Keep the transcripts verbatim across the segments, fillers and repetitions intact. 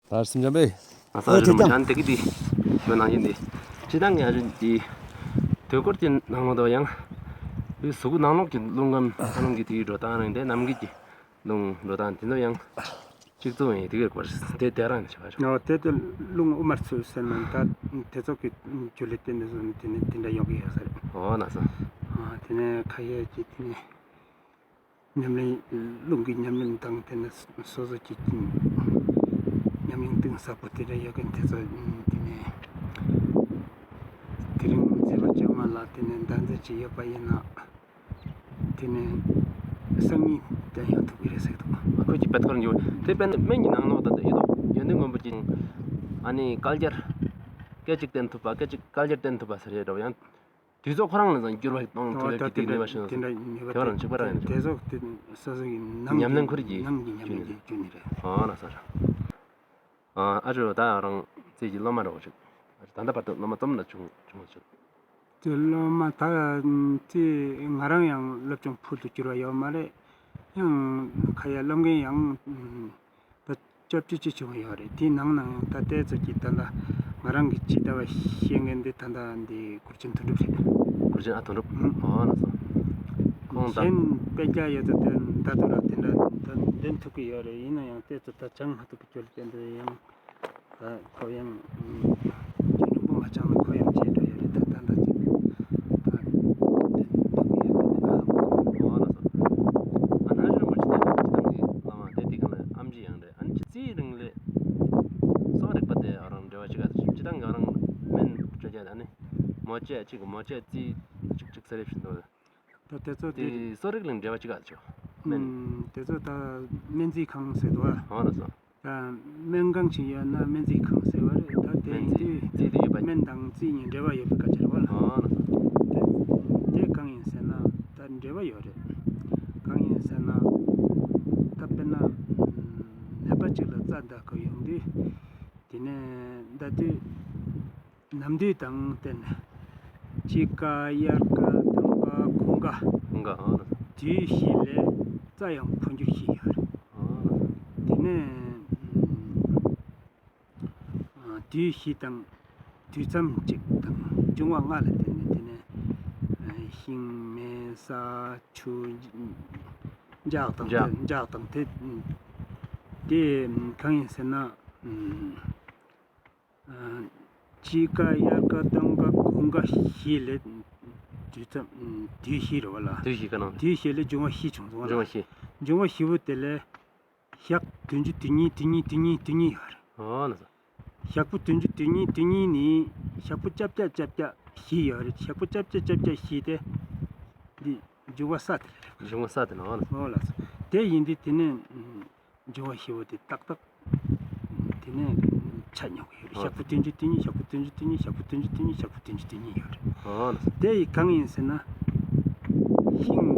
ད་སེམས་ཅན་པས། ཨ་ས་ཨོ་རི་དེ་མོ་ཀྱང་ཅན་དེ་གི་དེ་ཞོ་ནང་བཞིན་དེ། སྤྱི་བཏང་གི་ཨ་རི་དེ་དུས་འཁོར་གྱི་ནང་ལོགས་དུ་ཡང་། དེ་གཟུགས་ནང་ལོགས་ཀྱི་རླུང་ངམ་ཨ་རླུང་གི་དེའི་འགྲོ་སྟངས་རིང་དེ་ནམ་གྱི་རླུང་འགྲོ་སྟངས་དེ་ཚོ་ཡང་གཅིག་མཚུངས་ཡིན། དེ་གི་སྐོར་དེ་དེ་རང་ནས་བྱ་བ་ཞོ། ཨོ་དེ་དེ་རླུང་དབུ་མར་ཚུད་ཟེར་ན་ད་དེ་ཚོ་གི་རྒྱུ་ལས་བརྟེན་ནས་བཟོ་ནས་དེ་ནས་དེ་འདྲ་ཡོང་གི་ཡོད་ས་རེད། ཨོ་ལགས་སོ། ཨ་དེ་ནས་ཁ་ཡས་ཀྱི་དེ་ནས། ཉམས་ལེན། རླུང་གི་ཉམས་ལེན་དང་དེ་ནས་སོ་སོ་གྱི་ཉམས་མྱོང་གཏིང་ཟབ་པོ་དེ་འདྲ་ཡོད་མཁན་དེ་ཚོ་དེ་ནས་དེ་རིང་མཛད་པ་བཅོ་ལྔ་ལ་དེ་ནས་བདག་འཛིན་བྱས་ཡོད་པ་ཡིན་ན་དེ་ནས་སང་ཉིན་དེ་ཡང་ཐུབ་ཀྱི་རེད་ཟེར་འདུག་ཁོ་གི་དཔེ་ཐོར་འགྱུར་དེ་དཔེར་ན་སྨན་གྱི་ནང་ལོགས་ད་ལྟ་ཡོད་དོ། ཡོན་ཏན་མགོན་པོ་གྱིས་ཨ་ནི་བསྐལ་བརྒྱར་སྐད་ཅིག་བསྟན་ཐུབ་པ། སྐད་ཅིག་བསྐལ་བརྒྱར་བསྟན་ཐུབ་པ་ཟེར་ཡོད་འགྲོ། ཡང་དུས་ཚོད་ཁོ་རང་ལ་ཙང་འགྱུར་བ་གཏོང་ཐུབ་ཡག་གི་དེ་ནུས་པ་ཞིག་དེ་འདྲ་ཡིན་པ་དེ་བ་རང་གཅིག་པ་རང་ཡིན། དེ་ཚོ་དེ་སོ་སོ་ཡི་ནང་ཉམས་ལེན་ཁུར་གྱིས་ནང་གི་ཉམས་ལེན་གྱིས་བཅུ་ནི་རེད། ཨ་ལ་སོ་ར། ཨ་ཨ་ཅོ་ད་རང་རྩིས་ཀྱི་སློབ་མ་རོགས་ཆེ། ད་ལྟ་བར་དུ་སློབ་མ་ཙམ་ལ་བྱུང་བྱུང་ཆེ། དེ་སློབ་མ་ད་རྩིས་ང་རང་ཡང་སློབ་སྦྱོང་ཕུལ་དུ་གྱུར་བ་ཡོད་མ་རེད། ཡང་ཁ་ཡ་སློབ་མཁན་ཡང་། ད་སྐྱོབ་བཅུ་ཅི་བྱུང་ཡོད་རེད། དེའི་ནང་ནང་ཡང་ད་ལྟའི་ཚོད་ཀྱི་ད་ལྟ་ང་རང་གི་ཇི་ལྟ་བ་ཤེས་མཁན་འདི་ད་ལྟ་འདི་གུར་ཆེན་དོན་གྲུབ་རེད། གུར་ཆེན་ཨ་དོན་གྲུབ། ཨང་། ཨོ་ལགས་སོ། ཁོང་ད་གཞན་དཔེ་རྒྱ་ཡོད་ཚོད་དེ་ད་དུ་ར་དེ་འདྲ་ད་འདོན་ཐུབ་ཀྱི་ཡོད་རེད། ཡིན་ན་ཡང་ལྟའི་ཚོད་ད་སྦྱང་མ་ཐུབ་ཀྱི་ཅོལ་དེ་འདྲ་ཡང་། ད་ཁོ་ཡང་རྒྱུན་རིང་པོ་མ་སྦྱངས་ན་ཁོ་ཡང་བརྗེད་འགྲོ་ཡོད་རེད། ད་ད་ལྟ་ཅིག་ད་འདོན་ཐུབ་ཀྱི་ཡོད་མེད་ན་ཧ་གོ། ཨོ་ལགས་སོ། ཨ་ན་རིན་པོ་ཆེ་དེ་ད་ཅི་ཐང་གི་བླ་མ་དེ་དེ་ག་ལ་ཨམ་ཆི་ཡང་རེད། ཨ་ནི་ཅི་རྩིས་རིང་ལས་གསོ་རིག་པ་དེ་ཨ་རང་འབྲེལ་བ་ཅིག་ཨ་ཅི་ཐང་གི་ཨ་རང་སྨན་སྤྱོད་རྒྱུ་ཨ་ནི་མོ་ཅེ་ཅིག་མོ་ཅེ་རྩིས་ཅིག་ཅིག་ཟེར་རེ་བཞིན་དུ། ད་དེ་ཚོ་དེ་དེ་གསོ་རིག་ལ་འབྲེལ་བ་ཅིག་ཨ་ཆོ། སྨན། ཨུམ། དེ་ཚོ་ད་སྨན་རྩིས་ཁང་ཟེར་འདུག་ཨ། ཨ་ལ་སོ། ད་སྨན་ཁང་ཞིག་ཡོད་ན་སྨན་རྩིས་ཁང་ཟེར་བ་རེད། ད་དེ་སྨན་ཡིན་རྩིས་དུས་རྩིས་དེ་ཡོད་པ། སྨན་དང་རྩིས་གཉིས་འབྲེལ་བ་ཡོད་པའི་སྐད་ཆ་རེད་བ་ལ། ཨ་ལ་སོ། དེ་དེ་གང་ཡིན་ཟེར་ན་ད་འབྲེལ་བ་ཡོད་རེད། གང་ཡིན་ཟེར་ན་ད་དཔེར་ན་ནད་པ་གཅིག་ལ་རྩ་འདག་གི་ཡོང་དུས་དེ་ནས་ད་དུས། ནམ་དུས་དང་བསྟུན་ནས་དཔྱིད་ཀ། དབྱར་ཀ། སྟོན་ཀ། དགུན་ཀ། དགུན་ཀ། ཨང་། དུས་བཞི་ལས་རྩྭ་ཡང་འཕོ་འགྱུར་བཞི་ཡོད་རེད། ཨང་། དེ་ནས་ཨ་དུས་བཞི་དང་དུས་མཚམས་གཅིག་དང་འབྱུང་བ་ལྔ་ལ་བརྟེན་ནས་དེ་ནས་ཨ་ཤིང་མེ་ས་ཆུ་ལྗགས་དང་། ལྗགས། ལྗགས་དང་དེ་དེ་གང་ཡིན་ཟེར་ན། དཔྱིད་ཀ། དབྱར་ཀ། སྟོན་ཀ། དགུན་ཀ་བཞི་ལས་དུས་མཚམས། དུས་བཞི་རེད་བ་ལ། དུས་བཞི་ག་ནང་། དུས་བཞི་ལས་འབྱུང་བ་བཞི་བྱུང་སོང་བ་ལ། འབྱུང་བ་བཞི། འབྱུང་བ་བཞི་པོ་དེ་ལས་ཞག་བདུན་ཅུ་དོན་གཉིས་དོན་གཉིས་དོན་གཉིས་དོན་གཉིས་ཡོད་རེད། ཨོ་ལགས་སོ། ཞག་པོ་བདུན་ཅུ་དོན་གཉིས་དོན་གཉིས་ནི་ཞག་པོ་བཅོ་བརྒྱད་བཅོ་བརྒྱད་བཞི་ཡོད་རེད། ཞག་པོ་བཅོ་བརྒྱད་བཅོ་བརྒྱད་བཞི་དེ་འདི་འབྱུང་བ་ས་དེ་རེད། འབྱུང་བ་ས་དེ་ནང་ལ། ཨོ་ལགས་སོ། དེ་ཡིན་དུས་དེ་ནས་འབྱུང་བ་བཞི་པོ་དེ་ཏག་ཏག་དེ་ནས་ཆ་མཉམ་གི་ཡོད་རེད། ཨོ། ཞག་པོ་བདུན་ཅུ་དོན་གཉིས། ཞག་པོ་བདུན་ཅུ་དོན་གཉིས། ཞག་པོ་བདུན་ཅུ་དོན་གཉིས། ཞག་པོ་བདུན་ཅུ་དོན་གཉིས་ཡོད་རེད། ཨོ་ལགས་སོ། དེ་ཡི་གང་ཡིན་ཟེར་ན། ཤིང་།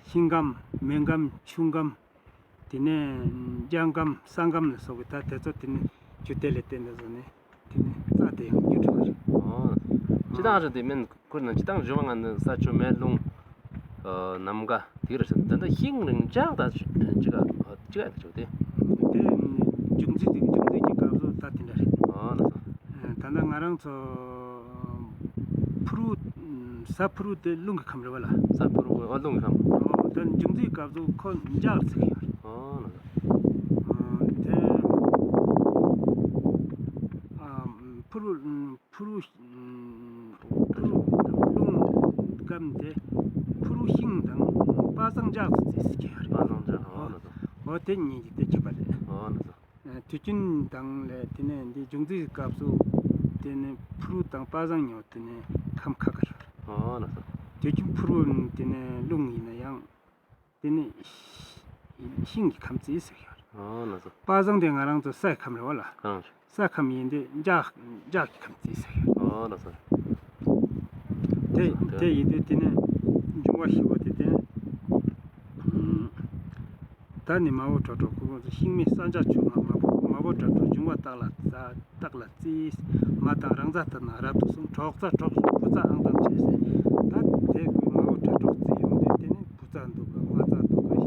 ཤིང་སྐམ། མེ་སྐམ། ཆུ་སྐམ། དེ་ནས་ལྗང་སྐམ། ས་སྐམ་ལ་སོགས་པའི་ད་དེ་ཚོ་དེ་ནས་རྒྱུ་དེ་ལས་བརྟེན་ནས་བཟོས་ནས་དེ་ནས་རྩྭ་དེ་ཡང་རྒྱུ་འགྲོ་གི་རེད། ཨོ། སྤྱིར་བཏང་རེད་དེ་སྨན་ཁུར་ན་སྤྱིར་བཏང་རི་བོ་ལྔ་ནི་ས་ཆུ་མེ་རླུང་། ཨ་ནམ་མཁའ་དེ་རེད་ཟེར། ད་ལྟ་ཤིང་རིང་ལྗགས་ད་ཅི་ག་ཅི་ག་ཡང་ཆོག་དེ། དེ་འབྱུང་རྩིས་དེ་འབྱུང་རྩིས་ཀྱི་སྐབས་སུ་ད་དེ་འདྲ་རེད། ཨོ་ལགས་སོ། ད་ལྟ་ང་རང་ཚོ་ཕུ་རུ། ས་ཕུ་རུ་དེ་རླུང་གི་ཁམས་རེད་བ་ལ། ས་ཕུ་རུ། ཨོ་རླུང་གི་ཁམས། ཨོ་ད་འབྱུང་རྩིས་སྐབས་སུ་ཁོ་ལྗགས་ཟེར་གི་ཡོད་རེད། ཨོ་ལགས་སོ། ཨོ་དེ། ཨ་ཕུ་རུ། ཕུ་རུ། ཕུ་རུ་རླུང་སྐམ་དེ་ཕུ་རུ་ཤིང་དང་པ་སངས་ལྗགས་སུ་བརྩིས་ཟེར་གི་ཡོད་རེད། པ་སངས་ལྗགས། ཨོ་ལགས་སོ། ཨོ་དེ་གཉིས་ཀྱི་དེ་ཁྱད་པར་རེད། ཨོ་ལགས་སོ། དུས་རྒྱུན་དང་ལས་དེ་ནས་འདི་འབྱུང་རྩིས་སྐབས་སུ་དེ་ནས་ཕུ་རུ་དང་པ་སངས་ཉོ་དེ་ནས་ཁམས་ཁ་ཁ་ཡོད་རེད། ཨོ་ལགས་སོ། དུས་རྒྱུན་ཕུ་རུ་དེ་ནས་རླུང་ཡིན་ན་ཡང་དེ་ནས་ཤིང་གི་ཁམས་རྩིས་ཟེར་ཡོད་རེད། ཨོ་ལགས་སོ། པ་སངས་དེ་ང་རང་ཚོ་སའི་ཁམས་རེད་བ་ལ། གང་། ས་ཁམས་ཡིན་དུས་ལྗགས་ལྗགས་ཀྱི་ཁམས་རྩིས་ཟེར་ཡོད། ཨོ་ལགས་སོ། དེ་དེ་ཡིན་དུས་དེ་ནས་འབྱུང་བ་བཞི་པོ་དེ་དེ་ནས་ད་ནི་མ་བུ་དྲག་དྲག་ཁོ་ཁོ་ཚོ་ཤིང་མེ་ས་ལྗགས་ཆུ་ལྔ་མ་བུ་མ་བུ་དྲག་དྲག་འབྱུང་བ་རྟགས་ལ་རྩ་རྟགས་ལ་རྩིས། མ་དང་རང་རྩ་ལྟར་ན་རབ་ཏུ་གསུངས། གྲོགས་རྩ་གྲོགས་བུ་རྩ་ཨང་དང་བཅས་ཟེར། ད་དེ་ཁོས་མ་བུ་དྲག་དྲག་རྩིས་ཡོང་དུས་དེ་ནས་བུ་རྩ་འདུག་ག་མ་རྩ་འདུག་ག་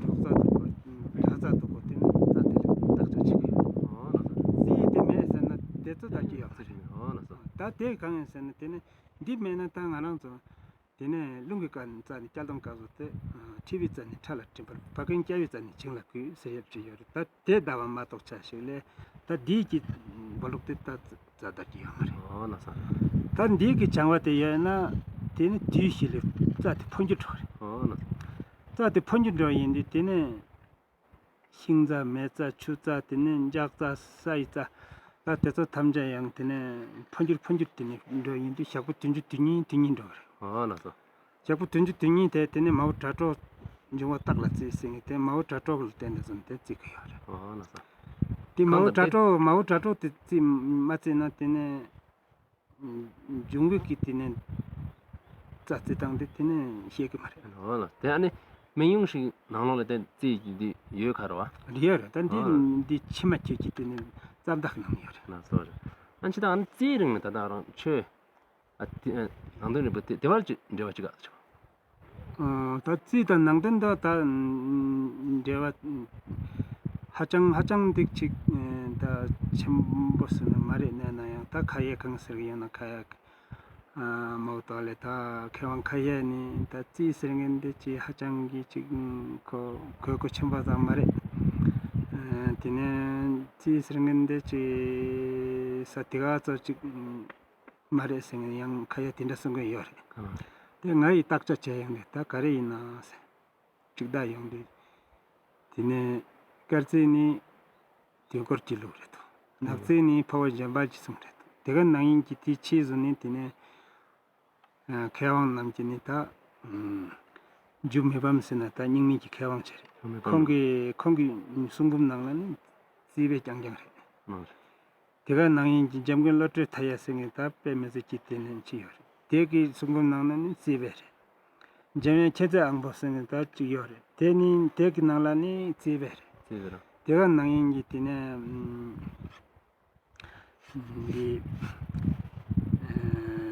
གྲོགས་རྩ་འདུག་ག་གྲགས་རྩ་འདུག་ག་དེ་ནས་རྩ་དེ་ལ་བརྟག་དཔྱད་བྱེད་ཀྱི་ཡོད། ད་དེ་གང་ཡིན་ཟེར་ན་དེ་ནི་འདི་མེད་ན་ད་ང་རང་ཚོ་དེ་ནས་རླུང་གི་རྩ་ནས་རྩ་ནས་རྐྱལ་སྟོང་སྐབས་སུ་དེ་མཁྲིས་པའི་རྩ་ནས་ཁྲག་ལ་བྲིན་པར་བ་ཀན་སྐྱ་བའི་རྩ་ནས་བྱིང་ལ་བསྐུལ་ཟེར་ཡབ་ཅིག་ཡོད་རེད། ད་དེ་ཟླ་བ་མ་གཏོགས་ཆ་ཞིག་ལས་ད་འདིའི་གི་འབོ་ལུག་དེ་ད་རྩ་དར་གྱི་ཡོད་མ་རེད། ཨོ་ལ་ས། ད་འདིའི་གི་བྱང་བ་དེ་ཡོད་ན་དེ་ནི་དུས་ཤིག་ལས་རྩ་དེ་འཕོ་འགྱུར་འགྲོ་རེད། ཨོ་ལ་ས། རྩ་དེ་འཕོ་འགྱུར་འགྲོ་ཡིན་དུས་དེ་ནི། ཤིང་རྩ་མེ་རྩ་ཆུ་རྩ་དེ་ནས་ལྕགས་རྩ་ས་ཡི་རྩ། ད་དེ་ཚོ་ཐམས་ཅད་ཡང་དེ་ནས་འཕོ་འགྱུར་འཕོ་འགྱུར་དེ་ནས་འགྲོ་ཡིན་དུས་ཞག་པོ་བདུན་ཅུ་དོན་གཉིས་དོན་གཉིས་འགྲོ་གི་རེད། ཨོ་ལགས་སོ། ཞག་པོ་བདུན་ཅུ་དོན་གཉིས་དེ་དེ་ནས་མའོ་དྲ་གྲོགས་འབྱུང་བ་རྟགས་ལ་རྩིས་ཟེར་ངེས་དེ་མའོ་དྲ་གྲོགས་ལ་བརྟེན་ནས་བཟུང་དེ་རྩིས་གི་ཡོད་རེད། ཨོ་ལགས་སོ། དེ་མའོ་གང་དང་དྲ་གྲོགས་མའོ་དྲ་གྲོགས་དེ་རྩིས་མ་རྩིས་ན་དེ་ནས། འབྱུང་བའི་གི་དེ་ནས་རྩ་རྩི་སྟངས་དེ་དེ་ནས་ཤེས་ཀྱི་མ་རེད། འོ་ལ་དེ་ཨ་ནི་སྨན་གཡོག་ཞིག་ནང་ལོགས་ལ་དེ་རྩིས་ཀྱི་འདི་ཡོད་ཁ་རེད་བ། རེད་ཡོད་རེད། ད་འདི་ཨ་འདི་ཕྱི་མ་ཁྱེད་ཀྱི་དེ་ནས་རྩ་བདག་གནང་ཡོད་རེད། ལགས་སོ་རེད། ཨ་ནི་ཅི་ད་ཨ་ནི་རྩིས་རིང་ནས་ད་ལྟ་རང་ཆོས་ཨ་དེ་ཨ་ནང་དོན་རིང་པོ་དེ་དེ་བར་ཅིག་འབྲེལ་བ་ཅིག་ཨ་ཆོག་ཨ་ད་རྩིས་དང་ནང་དོན་དག་ད་འབྲེལ་བ་ཧ་ཅང་ཧ་ཅང་འདི་ཅིག་ད་ཆེན་པོ་ཟེར་ན་མ་རེད། ན་ན་ཡང་ད་ཁ་ཡ་གང་ཟེར་གི་ཡང་ན་ཁ་ཡ་མའོ་ཏོ་ལེ་ད་མཁས་དབང་ཁ་ཤས་ནི་ད་རྩིས་ཟེར་མཁན་འདི་ཅིག་ཧ་ཅང་གི་ཅིག་གོ་གོ་གོ་ཆེན་པོ་ཙམ་མ་རེད། དེ་ནས་རྩིས་ཟེར་མཁན་འདི་ཅིག་ས་དེ་ག་ཚོ་ཅིག་མ་རེད་ཟེར་མཁན་ཡང་ཁ་ཤས་དེ་འདྲ་གསུང་གི་ཡོད་རེད། དེ་ང་ཡི་བརྟག་དཔྱད་བྱས་ཡོང་དུས་ད་ག་རེ་ཡིན་ན་ཟེར། ཅིག་བདའ་ཡོང་དུས། དེ་ནས་སྐར་རྩིས་ནི་དུས་འཁོར་གྱི་ལུགས་རེད་དོ། ནག་རྩིས་ནི་འཕོ་བ་འཇམ་དཔལ་གྱི་གསུང་རེད་དོ། དེ་ག་ནང་ཡིན་གྱི་དེའི་ཕྱིས་སུ་ནི་དེ་ནས་མཁས་དབང་རྣམས་ཀྱིས་ནི་ད་རྒྱུ་མི་ཕམ་ཟེར་ན་ད་རྙིང་མའི་གི་མཁས་དབང་ཅིག་རེད། ཁོང་གི་ཁོང་གི་གསུང་འབུམ་ནང་ལ་ནི་རྩིས་པའི་རྐྱང་རྐྱང་རེད། དེ་ག་ནང་ཡིན་གྱི་འཇམ་མགོན་བློ་གྲོས་མཐའ་ཡས་ཟེར་མཁན་ད་དཔེ་མི་སྲིད་ཀྱི་དེ་ནས་ཅི་ཡོད་རེད། དེ་གི་གསུང་འབུམ་ནང་ན་ནི་རྩིས་པའི་རེད། འཇམ་དབྱངས་མཁྱེན་བརྩེ་དབང་པོ་ཟེར་མཁན་ད་ཅིག་ཡོད་རེད། དེ་ནི་དེ་གི་ནང་ལ་ནི་རྩིས་པའི་རེད། རྩིས་པའི་རེད། དེ་ག་ནང་ཡིན་གྱི་དེ་ནས་འདི་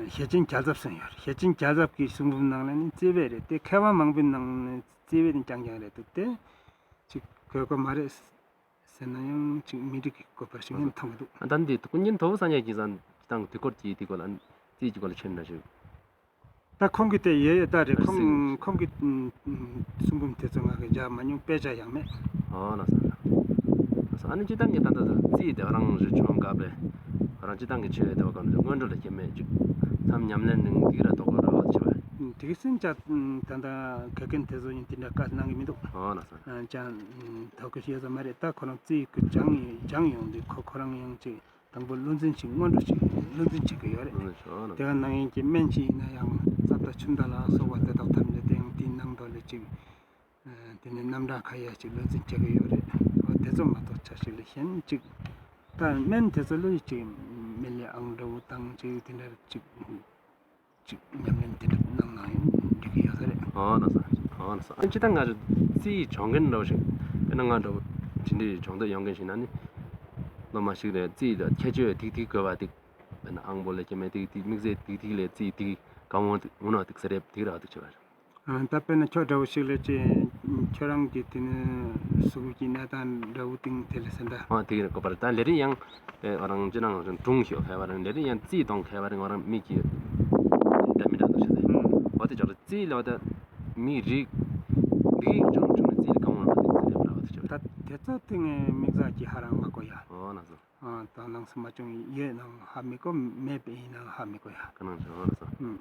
ཞེ་ཆེན་རྒྱལ་ཚབ་ཟེར་ཡོད་རེད། ཞེ་ཆེན་རྒྱལ་ཚབ་ཀྱི་གསུང་འབུམ་ནང་ལ་ནི་རྩིས་པའི་རེད། དེ་མཁས་དབང་མང་པོའི་ནང་ནས་རྩིས་པའི་ནི་རྐྱང་རྐྱང་རེད་འདུག་དེ་ཅིག་དགོས་མཁོ་མ་རེད། ཟེར་ན་ཡང་ཅིག་མི་འགྲིག་གི་དགོས་པ་ཞིག་ཡིན་མཐོང་གི་འདུག་ད་འདི་ཀུན་མཁྱེན་དོལ་པོ་སངས་རྒྱས་ཀྱི་ས་སྟེང་དུས་འཁོར་གྱི་དེ་སྐོར་ལ་རྩིས་ཀྱི་སྐོར་ལ་ཆེན་འདྲ་ཞིག་ད་ཁོང་གི་དེ་ཡོད་ཡོད་ད་རེད། ཁོང་ཁོང་གི་གསུང་འབུམ་དེ་ཚོ་ང་གི་མཇལ་མ་མྱོང་། དཔེ་ཆ་ཡང་མེད། ཨོ་ལགས་སོ། ལགས་སོ། ཨ་ནི་སྤྱི་བཏང་གི་ད་ལྟ་རྩིས་དེ་རང་རེ་བྱུང་དཀའ་བས་རང་སྤྱི་བཏང་གི་ཆེ་བའི་དེ་བ་གང་རེད། སྔོན་འགྲོ་ལ་སྐྱེ་མེད་ཅིག་མཚམས་ཉམས་ལེན་ནང་འདི་ར་དོ་གོ་ར་བ་ཆེ་བ། དེ་གི་སེམས་ཅག་ད་ལྟ་ག་གན་དེ་ཚོ་ཡིན་དེ་འདྲ་བཀའ་གནང་གི་མི་འདུག་ཨོ་ལགས་སོ། ཅང་ཐོག་གི་ཤེས་ས་མ་རེད། ད་ཁོ་རང་རྩིས་ཀྱི་སྦྱང་སྦྱང་ཡོང་དུས་ཁོ་ཁོ་རང་ཡང་ཅིག་དང་པོ་བློ་འཛིན་ཅིག་སྔོན་འགྲོ་ཅིག་བློ་འཛིན་བྱེད་ཀྱི་ཡོད་རེད། བློ་འཛིན་བྱེད་ཨོ་ལགས། དེ་ག་ནང་ཡིན་གྱི་སྨན་ཅིག་ཡིན་ན་ཡང་རྩ་བཏབ་ཆུ་མདའ་ལ་སོགས་པ་དེ་དག་ཐམས་ཅད་དེ་ཡང་དེའི་ནང་དོ་ལ་ཅིག་དེ་ནས་རྣམ་གྲངས་ཁ་ཡ་ཅིག་བློ་འཛིན་བྱེད་ཀྱི་ཡོད་རེད། ཨོ་དེ་ཚོ་མ་གཏོགས་ཆ་ཞིག་ལ་གཞན་ཅིག་ད་སྨན་དེ་ཚོ་ལ་ཅིག་མི་ལས་ཨང་འདྲ་བོ་དང་ཅིག་དེ་འདྲ་ཅིག་ཅིག་ཉམས་ལེན་དེ་འདྲ་གནང་ན་ཡང་འགྲིག་གི་ཡོད་ས་རེད། ཨོ་ལགས་སོ། ཨོ་ལགས་སོ། ཨ་ནི་སྤྱིར་བཏང་ང་ཚོ་རྩིས་སྦྱོང་མཁན་འདྲ་བོ་ཞིག་དཔེར་ན་ང་འདྲ་བོ་དེ་འདྲའི་སྦྱོང་འདོད་ཡོང་མཁན་ཞིག་ན་ནི་སློབ་མ་ཞིག་ལ་རྩིས་ལ་ཁྱད་ཆོས་ཏིག་ཏིག་དགོས་པ་ཏིག་དཔེར་ན་ཨང་པོ་ལ་སྐྱེ་མེད་ཏིག་ཏིག་དམིགས་བསལ་ཏིག་ཏིག་ལ་རྩིས་ཏིག་གང་འོང་ཏིག་འོང་ན་ཏིག་ཟེར་རེད་ཏིག་ར་ཏིག་བྱེད་པ་རེད། ཨ་ད་དཔེར་ན་ཁྱོད་འདྲ་བོ་ཞིག་ལ་ཅི་ཁྱོད་རང་གི་དེ་ནི་གཟུགས་ཀྱི་གནས་སྟངས་འདྲ་བོ་སྟེང་དེ་ལ་ཟེར་འདྲ། ཨ་དེ་གི་རེད་གོ་པར་ད་ལས་རིགས་ཡང་ཨ་རང་ཅི་ནང་རང་གྲུང་ཤོས་ཧེ་བ་རང་ལས་རིགས་ཡང་རྩིས་གཏོང་ཧེ་བ་རང་ང་རང་མིག་གི་འདྲ་མི་འདྲ་འདུག་ཞེས་ཟེར། ཨ་འོ་དེ་ཅོག་རྩིས་ལ་བ་ད་མིག་རིག་འདི་ཅུང་ཅུང་རྩིས་གང་བ་ལ་དེ་ཚོ་རེད་བ་དེ་ཅོག་ད་དེ་ཚོ་དེ་ངས་དམིགས་བསལ་གྱི་ཧ་རང་མ་གོ་ཡ། ཨོ་ན་སོ། ཨ་ད་ནང་སུ་མ་བྱུང་ཡོད་ནང་ཧ་མི་གོ་མེད་པ་ཡིན་ནང་ཧ་མི་གོ་ཡ། ག་ནང་ཅོག་ཨོ་ན་སོ། ཨུམ།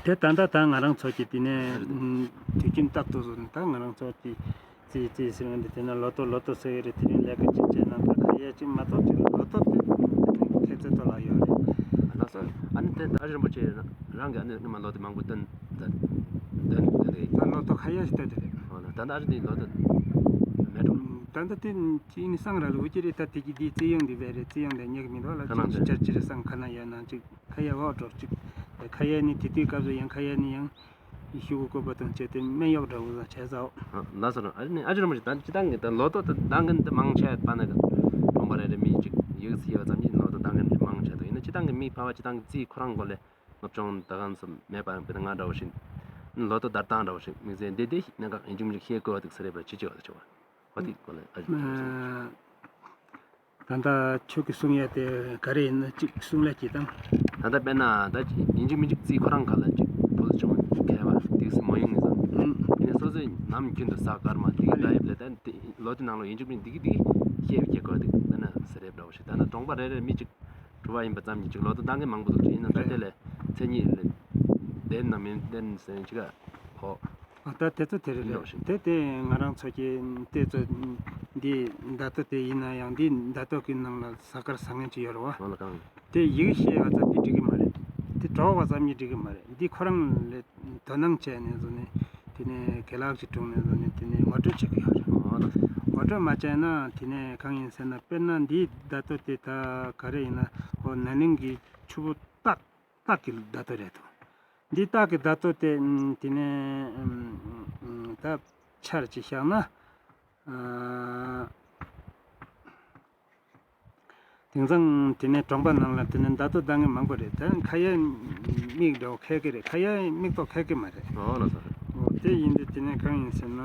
དེ་ད་ལྟ་ད་ང་རང་ཚོ་གི་དེ་ནས་དུས་རྒྱུན་རྟག་ཏུ་བཟོ་ནས་ད་ང་རང་ཚོ་གི་རྩིས་རྩིས་ཟེར་ང་འདི་དེ་ན་ལོ་ཏོ་ལོ་ཏོ་ཟེར་གི་རེད། དེ་རིང་ལས་ཀ་ཅིག་བྱས་ན་ད་ཁ་ཡ་ཅིག་མ་གཏོགས་ཅིག་ལོ་ཏོ་དེ་དེ་ནས་ཁྱེད་ཚོ་ཏོ་ལ་ཡོད་རེད། ལགས་སོ། ཨ་ནི་དེ་ད་རིན་པོ་ཆེ་རང་གི་ཨ་ནི་སྔོན་མ་ལོ་ཏོ་མང་པོ་བཏོན་བཏོན་བཏོན་རེད། ད་ལོ་ཏོ་ཁ་ཡ་ཞིག་བཏོན་དེ་རེད། ཨོ་ན་ད་ད་རིན་དེ་ལོ་ཏོ་མེད་འགྲོ། ད་ལྟ་དེ་ཅི་ནི་སང་ར་ལུ་ཅི་རེད། ད་དེ་གི་དེའི་རྩིས་ཡོང་དེ་བས་རེད། རྩིས་ཡོང་དེ་ཉེག་མི་འདུག་ལ་ཁ་ནང་ཅི་ཅར་ཅི་རེད་སང་ཁ་ན་ཡོད་ན་ཅིག་ཁ་ཡ་འོག་འགྲོ་ཅིག་ཁ་ཡ་ནི་དེ་དུས་སྐབས་སུ་ཡང་ཁ་ཡ་ནི་ཡང་ཤུ་གུ་བཀོད་པ་དང་བཅས་ཏེ་སྨན་གཡོག་འདྲ་བོ་ལ་བྱས་ཚའོ། ལགས་སོ། ཨ་ནི་ཨ་ཅེ་རིན་པོ་ཆེ་ད་སྤྱི་བཏང་གི་ད་ལོ་ཏོ་ད་འདང་གིན་ད་མང་ཆེ་བ་ན་གྲོང་པ་རེ་རེ་མི་ཅིག་ཡིག་ཚི་ཡོད་ཙམ་གྱིས་ལོ་ཏོ་འདང་གིན་མང་ཆེ་འདུག་ཡིན་ན་སྤྱི་བཏང་གི་མི་ཕལ་བ་སྤྱི་བཏང་གི་རྩིས་ཁོ་རང་སྐོར་ལས་སློབ་སྦྱོང་ད་གང་ཙམ་མེད་པ་ཡང་དཔེར་ན་ང་འདྲ་བོ་ཞིག་ལོ་ཏོ་དར་སྟངས་འདྲ་བོ་ཞིག་དམིགས་བསལ་འདི་འདི་གནད་འགག་ཡིན་གཅིག་མིན་གཅིག་ཤེས་དགོས་པ་འདུག་ཟེར་རེད་པ་ཅི་ཅི་བ་ཅི་བ་ཧོ་ཏི་སྐོར་ལ་ཨ་ཅེ་རིན་པོ་ཆེ། ད་ལྟ་ཁྱོད་ཀྱིས་གསུང་ཡ་དེ་ག་རེ་ཡིན་ན་གཅིག་གསུང་ལ་གྱིས་དང་། ད་ལྟ་དཔེར་ན་ད་ཡིན་གཅིག་མིན་གཅིག་རྩིས་ཁོ་རང་ག་ལ་གཅིག་བུ་ལ་བྱུང་མཁས་པ་དེ་སྲིད་མ་ཡོང་ངེས་སམ། ཨུམ། དེ་ནས་སོ་སོས་ནམ་རྒྱུན་དུ་ཟ་སྐར་མ་དེ་གི་ད་ཡོད་ལ་ད་དེ་ལོ་དེ་ནང་ལོ་ཡིན་གཅིག་མིན་འདི་གི་འདི་གི་བཤད་པའི་རྒྱལ་ཁབ་དེ་ད་ན་ཟེར་རེབ་འདྲ་བོ་ཞིག་ད་ན་གྲོང་པ་རེ་རེར་མི་གཅིག་གྲུ་པ་ཡིན་པ་ཙམ་གྱིས་གཅིག་ལོ་ད་ལྟ་ངས་མང་པོ་འདུག་ཅིག་ཡིན་ན་ད་ལྟ་ལས་མཚན་ཉིད་ལས་ལྡན་ན་མི་ལྡན་ཟེར་གཅིག་ག་ཧོ། ཨ་ད་དེ་ཚོ་དེ་རེད་རེད། དེ་དེ་ང་རང་ཚོ་གི་དེ་ཚོ་འདི་ཟླ་ཐོ་དེ་ཡིན་ན་ཡང་འདི་ཟླ་ཐོ་གི་ནང་ལ་ཟ་སྐར་ཟ་མཁན་ཅིག་ཡོད་རེད་བ། ང་ལ་གང་། དེ་ཡི་གེ་ཤེས་པ་ཙམ་གྱིས་འགྲིག་གི་མ་རེད། དེ་གྲོགས་པ་ཙམ་གྱིས་འགྲིག་གི་མ་རེད། འདི་ཁོ་རང་ལས་དོ་སྣང་བྱས་ནས་བཟོ་ནས་དེ་ནས་རྒན་ལགས་ཀྱི་དྲུང་ནས་བཟོ་ནས་དེ་ནས་ངོ་སྤྲོད་བྱེད་ཀྱི་ཡོད་རེད། ཨོ་ལགས། ངོ་སྤྲོད་མ་བྱས་ན་དེ་ནས་གང་ཡིན་ཟེར་ན་དཔེར་ན་འདིའི་ཟླ་ཐོ་དེ་ད་ག་རེ་ཡིན་ན་ཁོ་ན་ནིང་གི་ཆུ་བོ་སྟག་སྟག་གི་ཟླ་ཐོ་རེད་འདུག་འདི་སྟག་གི་ཟླ་ཐོ་དེ་ཨམ་དེ་ནས་ཨམ་ཨམ་ད་ཆར་ཅིག་བཞག་ན། ཨ་དེང་སང་དེ་ནས་གྲོང་པ་ནང་ལ་དེ་ནས་ཟླ་ཐོ་ཟླ་ངེས་མང་པོ་རེད། ད་ཁ་ཡ་མིག་འདྲ་བོ་ཁེགས་ཀྱི་རེད། ཁ་ཡ་མིག་ཏོ་ཁེགས་ཀྱི་མ་རེད། ཨོ་ལགས་སོ། ཨོ་དེ་ཡིན་དུས་དེ་ནས་གང་ཡིན་ཟེར་ན།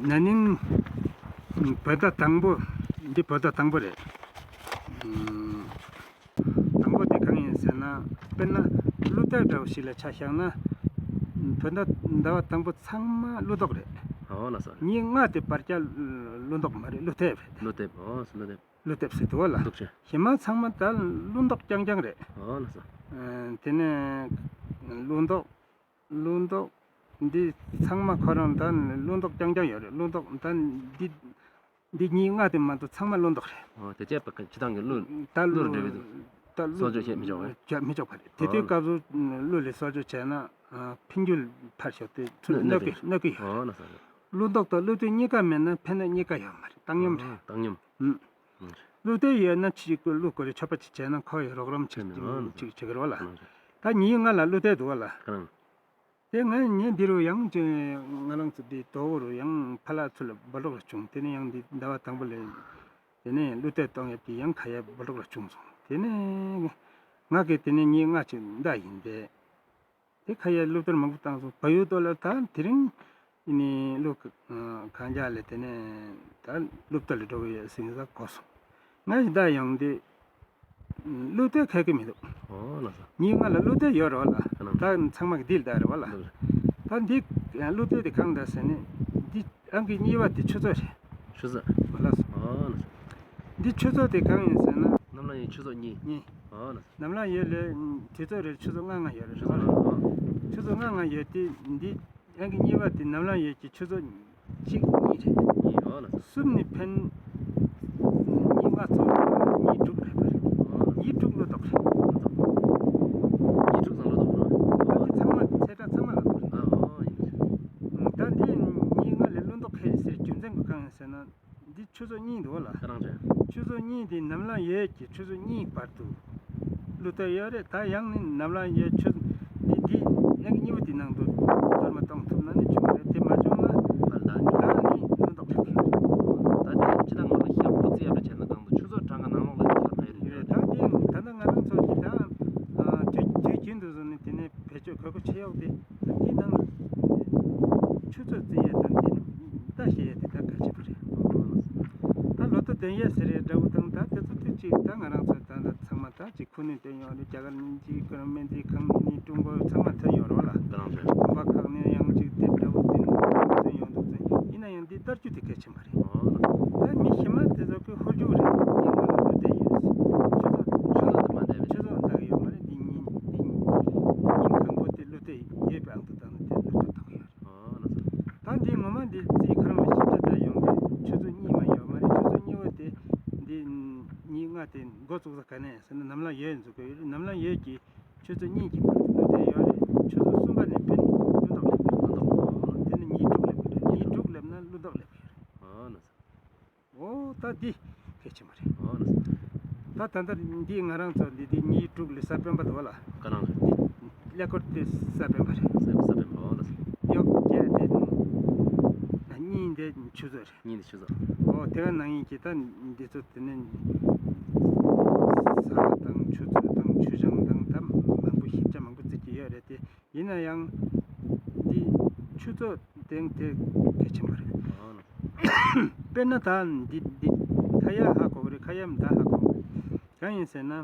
ཨ། ན་ནིང་བོད་ཟླ་དང་པོ། འདི་བོད་ཟླ་དང་པོ་རེད། དང་པོ་དེ་གང་ཡིན་ཟེར་ན། དཔེར་ན་ཀླུ་རྟ་འདྲ་བོ་ཞིག་ལ་ཆ་བཞག་ན། བོད་ཟླ་ཟླ་བ་དང་པོ་ཚང་མ་ཀླུ་མདོག་རེད། ཨོ་ལགས་སོ། ཉི་ཤུ་ལྔ་དེ་བར་ཀྱ་ཀླུ་མདོག་མ་རེད། ཀླུ་ཐེབས་རེད། ཀླུ་ཐེབས། ཨོ་ཀླུ་ཐེབས། ཀླུ་ཐེབས་ཟེར་འདུག་བ་ལ། འདུག་ཅེ། གཞན་མ་ཚང་མ་ད་ཀླུ་མདོག་རྐྱང་རྐྱང་རེད། ཨོ་ལགས་སོ། དེ་ནས་ཀླུ་མདོག་ཀླུ་མདོག་འདི་ཚང་མ་ཁོ་རང་ད་ཀླུ་མདོག་རྐྱང་རྐྱང་ཡོད་རེད། ཀླུ་མདོག་ད་འདི་འདི་ཉི་ཤུ་ལྔ་དེ་མ་གཏོགས་ཚང་མ་ཀླུ་མདོག་རེད། ཨོ་དེ་བྱས་པ་ཁ་སྤྱི་བཏང་གི་ཀླུ། ད་ཀླུ་ཀླུ་རུ་འབྲེལ་བའི་ད་ཀླུ་གསོག་འཇོག་བྱེད་མི་ཆོག་པས། བྱེད་མི་ཆོག་པ་རེད། དེ་དུས་ཨོ། སྐབས་སུ་ཀླུ་ལ་གསོག་འཇོག་བྱས་ན་ཨ་འཕེན་རྒྱུ་ཕར་ཞོག་དེ་ཚུར་གནོད་གནོད་གི་གི་ཡོད་རེད། གནོད་གི་ཡོད་རེད། ཨོ་ལགས་སོ། ཀླུ་མདོག་དང་ཀླུ་ཐེབས་གཉིས་ཀ་མེད་ན་འཕེན་ནས་གཉིས་ཀ་ཡོད་མ་རེད། བཏང་སྙོམས་རེད། ཨོ་བཏང་སྙོམས། ཨུམ། ཨུམ། ཀླུ་ཐེབས་ཡོད་ན་ཅིག་ཀླུ་གོ་ལ་ཆོད་པ་ཅིག་བྱས་ན་ཁོ་ཡི་རོགས་རམ་ཅིག་ཅིག་ཅིག་རེད་བ་ལ། ཨོ་ལགས་སོ། ད་ཉི་ཤུ་ལྔ་ལ་ཀླུ་ཐེབས་འདུག་བ་ལ། གང་། དེ་ང་ཉིན་འདི་རུ་ཡང་ཅི་ང་རང་ཚོ་འདི་དོ་བོ་རུ་ཡང་ཕ་ལ་ཚུ་ལ་སྦོ་ལོག་ལ་བྱུང་། དེ་ནས་ཡང་འདི་ཟླ་བ་དང་པོ་ལས་དེ་ནས་ཀླུ་ཐེབས་གཏོང་ཡབ་ཀྱི་ཡང་ཁ་ཡ་སྦོ་ལོག་ལ་བྱུང་སོང་། དེ་ནས་ང་གི་དེ་ནས་ཉི་ཤུ་ལྔ་ཅིག་འདའ་ཡིན་པས། དེ་ཁ་ཡ་ཀླུ་ཐེབས་མང་པོ་བཏང་སོང་། བལ་ཡུལ་དུ་ལ་ད་དེ་རིང་ནི་ཀླུ་གང་ཇག་ལས་དེ་ནས་ད་ཀླུ་ཐེབས་ལ་འགྲོ་གི་ཡོད་ཟིན་ས་གོ་སོང་། ང་ཞིག་ད་ཡང་དེ་ཀླུ་ཐེབས་ཁ་གི་མི་འདུག་ཨོ་ལགས་སོ། ཉིན་ལྔ་ལ་ཀླུ་ཐེབས་ཡོད་རེད་བ་ལ། ཨ་ལགས། ད་ཚང་མ་གི་ལྡི་ལི་ད་རེད་བ་ལ། ལགས། ད་འདི་ཀླུ་ཐེབས་དེ་གང་ད་ཟེར་ནས་འདི་ཨང་ཀི་གཉིས་པ་དེ་ཆུ་ཚོད་རེད། ཆུ་ཚོད། ཨོ་ལགས་སོ། ཨོ་ལགས་སོ། འདི་ཆུ་ཚོད་དེ་གང་ཡིན་ཟེར་ན། ནམ་ལངས་ཡོད་ཆུ་ཚོད་གཉིས། གཉིས། ཨོ་ལགས་སོ། ནམ་ལངས་ཡོད་ལས་དུས་ཚོད་རེར་ཆུ་ཚོད་ལྔ་ལྔ་ཡོད་རེད། ཆུ་ཚོད་ལྔ་ལྔ། ཆུ་ཚོད་ལྔ་ལྔ་ཡོད་དེ་འདི། ཨང་ཀི་གཉིས་པ་དེ་ནམ་ལངས་ཡོད་ཀྱི་ཆུ་ཚོད་གཅིག་གཉིས་རེད། གཉིས། ཨོ་ལགས་སོ། གསུམ་ནི་འཕེན། ཉི་ཤུ་ལྔ་ཚོགས་ཉི་ཤུ་དྲུག་རེད་པ་རེད། ཨོ་ལགས། ཉི་ཤུ་དྲུག་ཀླུ་མདོག་རེད། ཀླུ་མདོག་ཉི་ཤུ་དྲུག་ཚང་ཀླུ་མདོག་རེད། ད་འདི་ཚང་མ་ཚེས་གྲངས་ཚང་མ་ལ་མདོག་རེད། ཨ་ཨོ་ཡིན། ད་འདི་ཉི་ཤུ་ལྔ་ལས་ཀླུ་མདོག་ཁེལ་ཟེར་རྒྱུ་མཚན་གྱི་གང་ཡིན་ཟེར་ན། འདི་ཆུ་ཚོད་གཉིས་འདུག་ལ། ཁ་རང་རེད། ཆུ་ཚོད་གཉིས་དེ་ནམ་ལངས་ཡོད་ཀྱི་ཆུ་ཚོད་གཉིས་བར་དུ་ཀླུ་ཐེབས་ཡོད་རེད། ད་ཡང་ནི་ནམ་ལངས་ཡོད་ཆུ་འདི་འདི་ཨང་ཀི་གཉིས་པ་དེ་ནང་དུ་གཏོར་མ་གཏོང་ཐུབ་ན་ནི་བྱུང་བ་རེད། དེ་མ་བྱུང་ན་ཕར་ལ་ད་ནི་ཀླུ་མདོག་ཁེལ་གྱི་རེད། ད་དེ་ཅི་ད་ང་རང་ཤ་ཁོ་ཚི་ཡབ་ལ་བྱས་ན་གང་དུ་ཆུ་ཚོད་གྲངས་ཀ་ནང་ལོགས་ལ་ཤ་ཁ་ཡོད་རེད། ད་དེ་ད་ལྟ་ང་རང་ཚོ་གི་ད་དུས་དུས་རྒྱུན་དུ་བཟུང་ནས་དེ་ནས་བེད་སྤྱོད་གོ་སྐབས་ཆེ་ཡོག་དེ་འདི་ནང་ཆུ་ཚོད་བརྩི་ཡས་དང་འདི་ལྟ་ཤེས་ཡས་དེ་ད་གལ་ཆེན་པོ་རེད། ད་ལོ་ཐོ་འདོན་ཡས་ཟེར་ཡས་འདྲ་བོ་དང་ད་དེ་ཚོ་དེ་གཅིག་ད་ང་རང་ཚོ་ད་ད་ཚང་མ་ད་གཅིག་ཁུ་ནུས་བཏོན་ཡོང་རེད། རྒྱ་གར་ནས་གཅིག་ཀོ་ར་སྨན་རྩིས་ཁང་ནས་ཀྲུང་གོ་ཚང་མ་ཐོན་ཡོང་རོགས་ལ། དགོན་པ་ཁག་ནས་ཡང་གཅིག་དེབ་འདྲ་བོ་དེ་ནས་ཐོན་ཡོང་འདུག་ཚེ་ཡིན་ན་ཡང་འདི་ལྟ་རྒྱུ་དེ་གལ་ཆེན་པོ་རེད། ད་མི་ཞིག་མ་དེ་ཚོ་གི་ཧོལ་རྒྱུག་རེད། ཉིན་གང་ལ་ལོ་དེ་ཡོད་ཟེར། ཆུ་ཚོད་ཆུ་ཚོད་དུ་མ་བསྡད་པའི་ཆུ་ཚོད་ལྟ་གི་ཡོད་མ་རེད། འདི་ཉིན་འདི་ཉིན་གང་པོ་དེ་ལོ་དེ་ཡོད་པའི་ཨང་དུ་བཏང་ནས་དེ་ལོ་ཐོ་བཏང་གི་ཡོད་རེད། ད་འདི་ངོ་མ་འདི་རྩིས་ཁོ་རང་ལ་ཞིབ་ཕྲ་ལྟ་ཡོང་དུས་ཆུ་ཚོད་གཉིས་མ་ཡོད་མ་རེད། ཆུ་ཚོད་གཉིས་པ་དེ་འདི་ཉིན་ལྔ་དེ་འགོ་བཙུགས་ས་ག་ནས་ཟེར་ན་ནམ་ལངས་ཡོད་འཛུགས་གི་ཡོད་རེད། ནམ་ལངས་ཡོད་ཀྱི་ཆུ་ཚོད་གཉིས་ཀྱི་བར་དུ་ལོ་དེ་ཡོད་རེད། ཆུ་ཚོད་གསུམ་པ་ནས་འཕེན་ཀླུ་མདོག་ལེབ་ཀླུ་མདོག་དེ་ནས་ཉི་དྲུག་ལེབ་ཀྱི་རེད། ཉི་དྲུག་ལེབ་ན་ཀླུ་མདོག་ལེབ་ཀྱི་ཡོད་རེད། ཨོ་ན། ཨོ་ད་འདི་གལ་ཆེན་པོ་རེད། ཨོ་ན། ད་ད་ལྟ་འདི་ང་རང་ཚོ་འདི་འདི་ཉི་དྲུག་ལེབ་ས་སྤེན་པ་འདུག་བ་ལ། ག་ནང་རེད། འདི་ཀླད་ཀོར་དེ་ས་སྤེན་པ་རེད། ས་ས་སྤེན་པ། ཨོ་ན། ཡོག་བརྒྱད་དེ་གཉིས་འདི་ཆུ་ཚོད་རེད། གཉིས་འདི་ཆུ་ཚོད། ཨོ་དེ་ག་ནང་ཡིན་གྱི་ད་འདི་ཚོ་དེ་ནས་ས་དང་ཆུ་ཚོད་དང་ཆུ་བྱང་དང་ད་མང་པོ་ཞིབ་ཆ་མང་པོ་བརྩི་གི་ཡོད་རེད་དེ། ཡིན་ན་ཡང་འདི་ཆུ་ཚོད་ སྟེང་དེ་གལ་ཆེན་པོ་རེད། དཔེར་ན་ད་འདི་འདི་ཁ་ཡ་ཧ་གོ་གི་རེད། ཁ་ཡ་མི་ད་ཧ་གོ་གི་རེད། གང་ཡིན་ཟེར་ན། ཨ།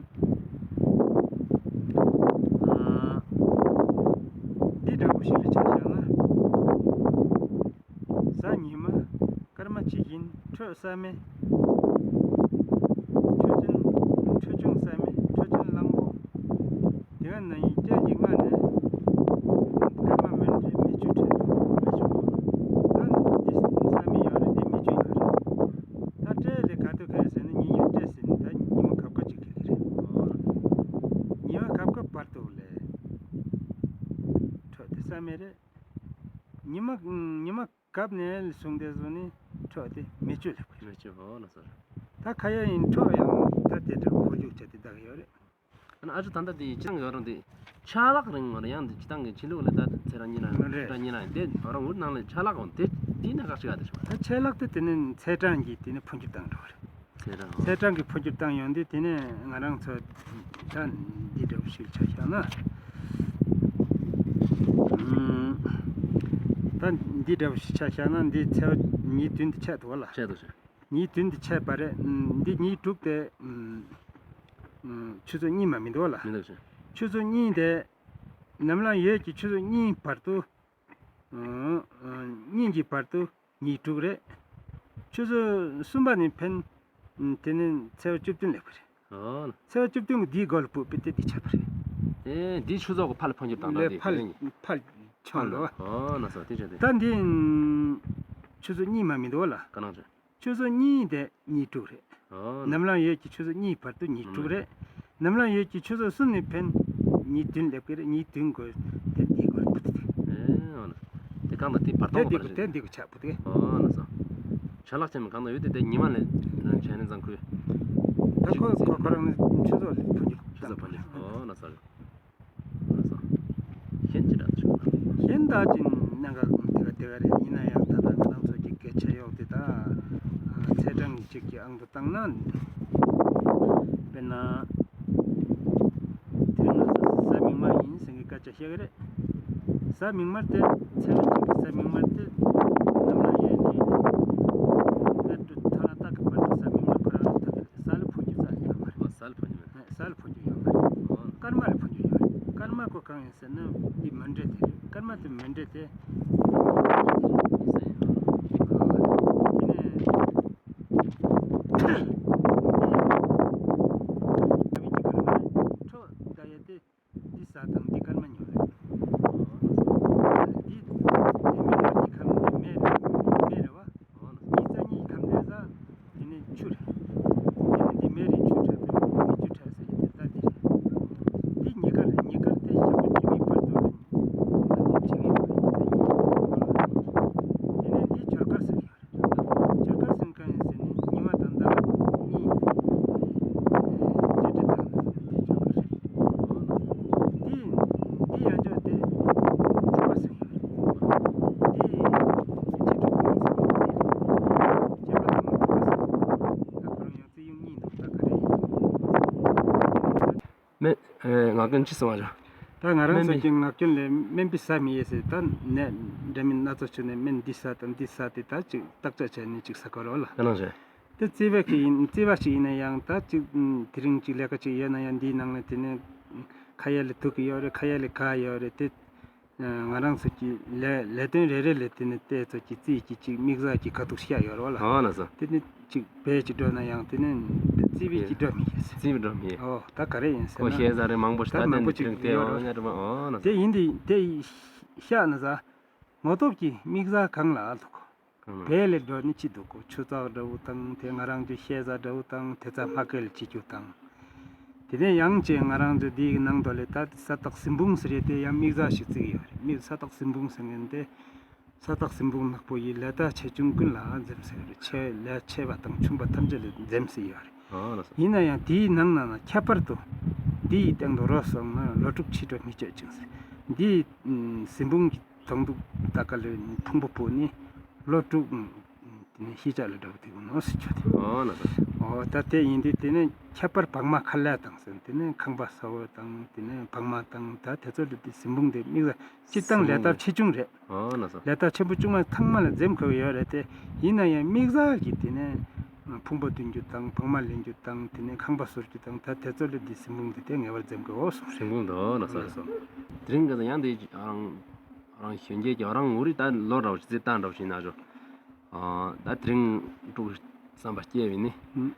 འདི་འདྲ་པོ་ཞིག་ལ་ཆ་བཞག་ན། གཟའ་ཉི་མ། སྐར་མ་ཇི་བཞིན་འཕྲོད་གསར་མའི། འཕྲོད་ཅན། འཕྲོད་བྱུང་གསར་མའི་འཕྲོད་བྱེད་གླང་པོ། དེ་ག་ན་ཡི་སྐྱ་ཡི་ལྔ་ནས། སྐར་མ་མུན་འདྲེས་མེ་ཆུ་ཁྲོད་དུ། མེ་ཆུ་ཁྲོད། ད་འདི་གསར་མའི་ཡོད་རེད། འདི་མེ་ཆུ་ཡོད་རེད། ད་སྤྲེལ་ལས་ག་དུས་ག་ཟེར་ན་ཉི་ཡོད་སྤྲེལ་ཟེར་ན་ད་ཉི་མ་གབ་གབ་ཅིག་གི་རེད། ཉི་མ་གབ་གབ་བར་དུ་ལས། འཕྲོད་དེ་གསར་མའི་རེད། ཉི་མ་ཉི་མ་གབ་ནས་བཟུང་སྟེ་བཟུང་ནས་འཕྲོད་དེ་མེ་ཆུ་ལ་གོ། མེ་ཆུ། འོ་ན་སོ། ད་ཁ་ཡ་ཡིན་འཕྲོད་ཡང་ད་དེ་འདྲ་ཧོལ་རྒྱུག་བྱ་དེ་དག་ཡོད་རེད། ཨ་ནི་ཨ་ཅོ་ད་ལྟ་དེ་ཅི་ཡང་ཡོད་རུང་དེ་ཆ་ལག་རིང་བ་རེད། ཡང་དེ་སྤྱི་བཏང་གི་ཆོས་ལུགས་ལ་ད་ཚེས་གྲངས་གཉིས་ན་རེད། ཆོས་གྲངས་གཉིས་ན་དེ་ང་རང་འུར་ནང་ལ་ཆ་ལག་འོང་དེ་དེ་ན་ཁག་ཅིག་ཨ་དེ་ཤོག་ད་ཆ་ལག་དེ་དེ་ནི་ཚེས་གྲངས་ཀྱི་དེ་ནི་འཕོ་འགྱུར་བཏང་འགྲོ་བ་རེད། ཚེས་གྲངས། ཚེས་གྲངས་ཀྱི་འཕོ་འགྱུར་བཏང་ཡོང་དུས་དེ་ནས་ང་རང་ཚོ་ད་འདི་འདྲ་བོ་ཞིག་ཆ་བཞག་ན། ཨུམ། ད་འདི་འདྲ་བོ་ཞིག་ཆ་བཞག་ན་འདི་ཚེས་པ་ཉིས་བདུན་དུ་ཆད་འདུག་བ་ལ། ཆད་འདུག་ཆད། ཉིས་བདུན་དུ་ཆད་པ་རེད། ཨུམ། འདི་ཉིས་དྲུག་དེ། ཨུམ། ཨུམ། ཆུ་ཚོད་གཉིས་མ་མི་འདུག་བ་ལ། མི་འདུག་ཆད། ཆུ་ཚོད་གཉིས་དེ་ནམ་ལངས་ཡོས་ཀྱི་ཆུ་ཚོད་གཉིས་བར་དུ། ཨུམ། ཨུམ། གཉིས་ཀྱི་བར་དུ། ཉིས་དྲུག་རེད། ཆུ་ཚོད་གསུམ་པ་ནས་ཕན། དེ་ནས་ཚེས་པ་བཅུ་བདུན་སླེབས་པ་རེད། ཨོ། ཚེས་པ་བཅུ་བདུན་གྱི་འདིའི་སྒོ་ལ་སྤོས་པས་དེ་འདི་ཆད་པ་རེད། ཨེ། འདི་ཆུ་ཚོད་ཀྱི་ཕར་ལ་འཕོ་འགྱུར་བཏང་ལས་ད་ཕར་འདི་ཕར་ཕར་ཕྱོང་ལོ། ཨོ་ན་སོ་དེ་བྱས་ཏེ། ད་འདི་ཆུ་ཚོད་གཉིས་མ་མི་འདུག་ལ། ག་ནང་བྱས། ཆུ་ཚོད་གཉིས་དེ་ཉིས་དྲུག་རེད། ཨོ། ནམ་ལངས་ཡོས་ཀྱི་ཆུ་ཚོད་གཉིས་བར་དུ་ཉིས་དྲུག་རེད། ནམ་ལངས་ཡོས་ཀྱི་ཆུ་ཚོད་གསུམ་ནས་ཕན། ཉིས་བདུན་སླེབས་ཀྱི་རེད། ཉིས་བདུན་དགོས་དེ་འདི་དགོས་པ་དེ། ཨེ། འོ་ན། དེ་གང་དང་དེ་བར་སྟོང་དེ་འདི་པར་དེ་འདི་གོ་ཆག་པོ་དེ། ཨོ་ན་སོ། ཆ་ལག་ཆེན་མོ་གང་དང་ཡོད་དེ་དེ་ཉི་མ་ལས་བྱས་ནས་བཟང་ཁུལ། ད་ཁོ་ཁོ་ཁོ་རང་ནི་ཆུ་ཚོད་ལ་ཕུ་འགྱུར། ཆུ་ཚོད་ཕུ་འགྱུར། ཨོ་ན་སོ། གཞན་ཅི་འདྲ་བྱུང་ན། གཞན་ད་ཅིག་གནད་འགག་དེ་ག་དེ་ག་རེད། ཡིན་ན་ཡང་ད་ལྟ་ང་རང་ཚོ་གི་སྐད་ཆ་གཡོག་དེ་ད་ཚེས་གྲངས་གཅིག་གི་ཨང་དུ་བཏང་ན། དཔེར་ན། དེ་རིང་ང་ཚོ་གཟའ་མིག་དམར་ཡིན་ཟེར་གི་སྐད་ཆ་བཤད་གི་རེད། གཟའ་མིག་དམར་དེ་ཚེས་པ་གཅིག་གི་གཟའ་མིག་དམར་དེ་ནམ་ལངས་ཡོས་ནས་སླར་དུ་ཐ་ན་ཏག་གི་བར་དུ་གཟའ་མིག་དམར་ཁོ་རང་རང་ཐག་གི་རེད། གཟའ་ལ་འཕོ་རྒྱུ་གཟའ་ཡོད་མ་རེད། གཟའ་ལ་འཕོ་རྒྱུ་ཡོད་མ་རེད། གཟའ་ལ་འཕོ་རྒྱུ་ཡོད་མ་རེད། ཨོ། སྐར་མ་ལ་འཕོ་རྒྱུ་ཡོད་རེད། སྐར་མ་ཁོ་གང་ཡིན་ཟེར་ན་འདི་མུན་འདྲེས་དེ་རེད། སྐར་མ་དེ་མུན་འདྲེས་དེ། དེ་ནས་འཕྲོད་ད་ཡ་དེ་འདི་གཟའ་དང་འདི་སྐར་མ་ཉོ་རེད། འདི་མིག་དམར་གྱི་ཁམས་འདི་མེ་རེད། མེ་རེད་བ། ཉི་ཤུ་རྩ་གཉིས་ཁམས་བསྡད་ས། དེ་ནས་ཆུ་རེད། དེ་ནས་འདི་མེ་རེད། ཆུ་ཁྲག་རེད། མེ་ཆུ་ཁྲག་ཟེར་གྱི་དེ་ལྟ་འདི་རེད། འདི་ཉི་དཀར་རེད། ཉི་དཀར་དེ་ཞག་པོ་བཅུ་གཉིས་བར་དུ་རེད། ད་ནི་བྱེད་ཀྱི་ཡོད་རེད། ཉི་ཤུ་རྩ་གཉིས་བར་དུ་རེད། དེ་ནས་འདི་བྱ་དཀར་ཟེར་གྱི་ཡོད་རེད། བྱ་དཀར་ཟེར་གང་ཡིན་ཟེར་ན་ཉི་མ་དང་ཟླ་བ་གཉིས་སྤྲེལ་སྤྲེལ་དང་འདི་བྱ་དཀར་རེད། འདི་འདི་ཡང་ཆོག་དེ་དྲུག་པ་ཟེར་གྱི་ཡོད་རེད། འདི་བྱེད་དྲུག་གཉིས་ཟེར་གྱི་ཡོད་རེད། བྱེད་པ་དང་དྲུག་པ་ཟེར། ད་ཁོ་རང་ཡང་བརྩི་ཡུལ་གཉིས་འདུག་ད་ག་རེ་ཡིན། མེད། ཨེ། ངག་རྒྱུན་ཅི་གསུང་བ་རེད། ད་ང་རང་ཚོ་གི་ངག་རྒྱུན་ལས་སྨན་པའི་ཟ་མི་ཡས་ཟེར། ད་ནད་འདྲ་མིན་སྣ་ཚོགས་བྱུང་ནས་སྨན་འདི་ཟ་དང་འདི་ཟ་དེ་ད་ཅིག་བརྟག་དཔྱད་བྱས་ནས་ཅིག་ཟ་དགོས་རེད་བ་ལ། ད་ནང་བཞིན། དེ་བརྩི་བ་ཞིག་ཡིན། བརྩི་བ་ཞིག་ཡིན་ན་ཡང་ད་ཅིག་དེ་རིང་ཅིག་ལས་ཀ་ཅིག་ཡོད་ན་ཡང་འདིའི་ནང་ལ་དེ་ནས་ཁ་ཡ་ལ་དུག་གི་ཡོད་རེད། ཁ་ཡ་ལ་ག་ཡོད་རེད། དེ། ང་རང་ཚོ་གི་ལས་ལས་དོན་རེ་རེ་ལས་དེ་ནི་ལྟས་ཚོ་གི་རྩིས་ཀྱི་ཅིག་དམིགས་བསལ་གྱི་དཀའ་སྡུག་བཤད་ཡོད་རེད་བ་ལ། ཨོ་ལགས་སོ། དེ་ནི་ཅིག་བེད་ཅིག་འགྲོ་ན་ཡང་དེ་ནི་རྩིས་བེད་ཅིག་འགྲོ་མི་ཤེས། རྩིས་བེད་འགྲོ་མི་ཤེས། ཨོ་ད་ག་རེ་ཡིན་ཟེར་ན། ཁོ་ཤེས་ས་རེད། མང་པོ་ཞིག་ད་མང་པོ་ཅིག་ཡོད་རེད་བ། ཨོ་ལགས་སོ། དེ་ཡིན་དེ་དེ་བཤད་ན་ས་ངོ་ཐོག་གི་དམིགས་བསལ་གང་ལ་ཨ་ཐུག་གོ། གང་ལ། བལ་ལས་འགྲོ་ནི་ཅི་འདུག་གོ། ཆུ་ཚགས་འདྲ་བོ་དང་དེ་ང་རང་ཚོའི་ཤེལ་ས་འདྲ་བོ་དང་དེ་ཚ་མ་སྐལ་ལ་བྱེད་རྒྱུ་དང་། དེ་ནས་ཡང་ཅིག་ང་རང་ཚོའི་འདིའི་ནང་དུ་ལས་ད་ས་བརྟག་སྲིན་སྤུང་ཟེར་ཡས་དེ་ཡང་དམིགས་བསལ་ཞིག་བརྩི་གི་ཡོད་རེད། མི་ས་བརྟག་སྲིན་སྤུང་ཟེར་མཁན་དེ་ས་བརྟག་སྲིན་སྤུང་ནག་པོ་ཡིས་ལས་ད་ཆེ་ཆུང་ཀུན་ལ་འཛེམ་ཟེར་ཡོད་རེད། ཆེ་ལས་ཆེ་བ་དང་ཆུང་བ་ཐམས་ཅད་ལ་འཛེམ་ཟེར་ཡོད་རེད། ཨོ་ལགས་སོ། ཡིན་ན་ཡང་དེའི་ནང་ན་ན་ཁྱད་པར་དུ་འདིའི་སྟེང་དུ་རོ་སོང་ན་ལོ་དྲུག་ཕྱིས་འགྲོ་མི་སྤྱོད་ཅིང་ཟེར། འདིའི་སྲིན་སྤུང་གི་གདོང་དུ་ད་ག་ལེར་ཕུང་པོ་པོ་ནི་ལོ་དྲུག་ནས་ཤེས་བྱ་ལ་འགྲོ་གི་འདུག་ནོ་ཟེར་ཆོག་དེ། ཨོ་ལགས་སོ། ཨོ་ད་དེ་ཡིན་དུས་དེ་ནས་ཁྱད་པར་བག་མ་ཁ་ལག་དང་ཟེར། དེ་ནས་ཁང་པ་ཟ་བ་དང་དེ་ནས་བག་མ་དང་ད་དེ་ཚོ་ལ་དེ་གཟིམ་དཔུང་དེ་དམིགས་བསལ་སྤྱིར་བཏང་ལས་སྟབས་ཆེ་ཆུང་རེད། ཨོ་ལགས་སོ། ལས་སྟབས་ཆེན་པོ་ཆུང་བ་ཚང་མ་ལ་འཛེམ་དགོས་ཡོད་རེད་དེ། ཡིན་ན་ཡང་དམིགས་བསལ་གྱི་དེ་ནས་ཕུང་པོ་འདོན་རྒྱུ་དང་བག་མ་ལེན་རྒྱུ་དང་དེ་ནས་ཁང་པ་ཟོར་རྒྱུ་དང་ད་དེ་ཚོ་ལ་དེ་གཟིམ་དཔུང་དེ་དེ་ངེས་པར་འཛེམ་དགོས་ཨོ་གསུངས་རེད། གཟིམ་དཔུང་དེ་ཨོ་ལགས་སོ། ལགས་སོ། དེ་རིང་གི་ཡང་དེ་རང་རང་གཞོན་སྐྱེས་ཀྱི་རང་ངོ་རེ་ད་ལོ་འདྲ་བོ་ཞིག་རྩིས་བཏང་འདྲ་བོ་ཞིག་ན་ཆོག་ཨ་ད་དེ་རིང་དཀྲུག་བསམ་པ་སྐྱེས་བས་ནི། ཨུམ།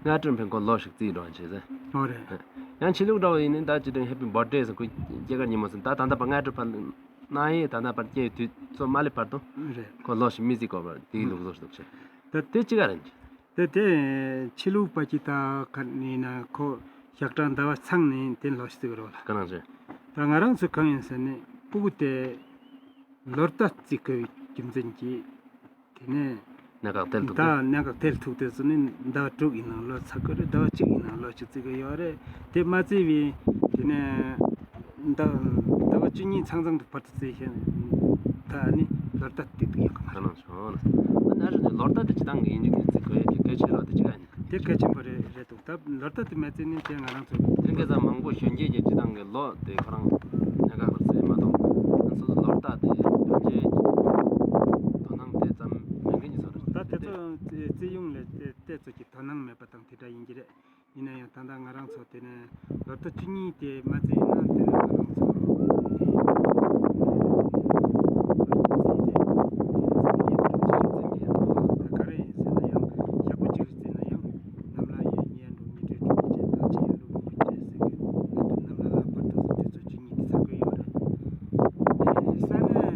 སྔ་དྲོ་ཕན་ཁོ་ལོ་ཞིག་རྩིས་འགྲོ་བྱས་ཟེར། ཨོ་རེད། ཡང་ཕྱི་ལུགས་འདྲ་བོ་ཡིན་ནི་ད་ཅི་དྲན་ཧེ་པི་བར་ཌེ་ཟེར་ཁོ་སྐྱེས་སྐར་ཉིན་མོ་ཟེར། ད་ད་ལྟ་བར་སྔ་དྲོ་ཕན་གནང་ཡས་ད་ལྟ་བར་སྐྱེས་དུས་ཚོད་མ་སླེབས་བར་དུ། རེད། ཁོ་ལོ་ཞིག་མི་རྩིས་དགོས་པར་དེའི་ལུགས་སྲོལ་ཞིག་འདུག་ཆེ། ད་དེ་ཅི་ག་རེད། དེ་དེ་ཕྱི་ལུགས་པ་ཅིག་ད་ག་ནས་ན་ཁོ་ཞག་གྲངས་ཟླ་བ་ཚང་ནས་དེ་ལོ་ཞིག་རྩིས་དགོས་རོགས་ལ། ག་རང་ཆེ། ད་ང་རང་ཚོ་གང་ཡིན་ཟེར་ནས་སྤུ་གུ་དེ་ལོ་ཟླ་རྩིས་དགོས་པའི་རྒྱུ་མཚན་གྱིས། དེ་ནས་གནད་འགག་དེར་ཐུག་ད་སྟེ། གནད་འགག་དེར་ཐུག་དུས་སུ་ནི་ཟླ་བ་དྲུག་ཡིན་ནའང་ལོ་ཚ་གི་རེད། ཟླ་བ་གཅིག་ཡིན་ནའང་ལོ་གཅིག་བརྩི་གི་ཡོད་རེད། དེ་མ་བརྩིས་པའི་དེ་ནས་ཟླ་ཟླ་བ་བཅུ་གཉིས་ཚང་ཚང་དུ་བར་དུ་བརྩིས་ཤིང་ད་ནི་ལོ་ཟླ་ཏིག་ཏིག་ཡོད་གི་མ་ཁ་རེད། ནང་བྱུང་ལ། ཨ་ནི་ཨ་རི་ནས་ལོ་ཟླ་དེ་སྤྱི་བཏང་གི་ཡིན་གཅིག་ནས་བརྩི་དགོས་ཡ་དེ་གལ་ཆེ་རོགས་དེ་ཅི་ག་ཡིན། དེ་གལ་ཆེན་པོ་རེད་རེད་འདུག་ད་ལོ་ཟླ་དེ་མ་བརྩིས་ནས་དེ་ང་རང་ཚོ། དེ་ག་ཚང་མང་པོ་གཞོན་སྐྱེས་ཀྱི་སྤྱི་བཏང་གི་ལོ་དེ་ཁོ་རང་གནད་འགག་ལ་བརྩི་མ་གཏོགས། ང་ཚོ་ལོ་ཟླ་དེ་ཕན་ཆད་དོ་སྣང་དེ་ཙམ་མེད་མཁན་གྱི་ཚོ་རེད། ད་དེ་ཚོ་རྩིས་ཡོང་ལས་དེ་དེ་ཚོ་གི་དོ་སྣང་མེད་པ་དང་དེ་འདྲ་ཡིན་གྱི་རེད། ཡིན་ན་ཡང་ད་ལྟ་ང་རང་ཚོ་དེ་ནས་ལོ་ཟླ་བཅུ་གཉིས་དེ་མ་བརྩིས་ན་དེ་ནས་ང་རང་ཚོ་དེ་ལོ་ཟླ་བཅུ་གཉིས་དེ་དེ་ཚང་མ་ཡིན་འགྲོ་ཆེ་ཆུང་ཙམ་གྱི་ཡང་ད་ག་རེ་ཡིན་ཟེར་ན་ཡང་ཞག་པོ་གཅིག་རེ་བརྩིས་ན་ཡང་ནམ་ལངས་ཡས་ཉལ་འགྲོ་ཉི་དྲོད་དྲོ་ཉི་ཆེན་དང་ཆེ་ཡང་ལུག་ཉི་དྲོད་ཟེར་གི་ང་ཚོ་ནམ་ལངས་ལྷག་པར་དུ་དེ་ཚོ་བཅུ་གཉིས་དེ་ཚང་གི་ཡོད་རེད། དེ་ས་གནས་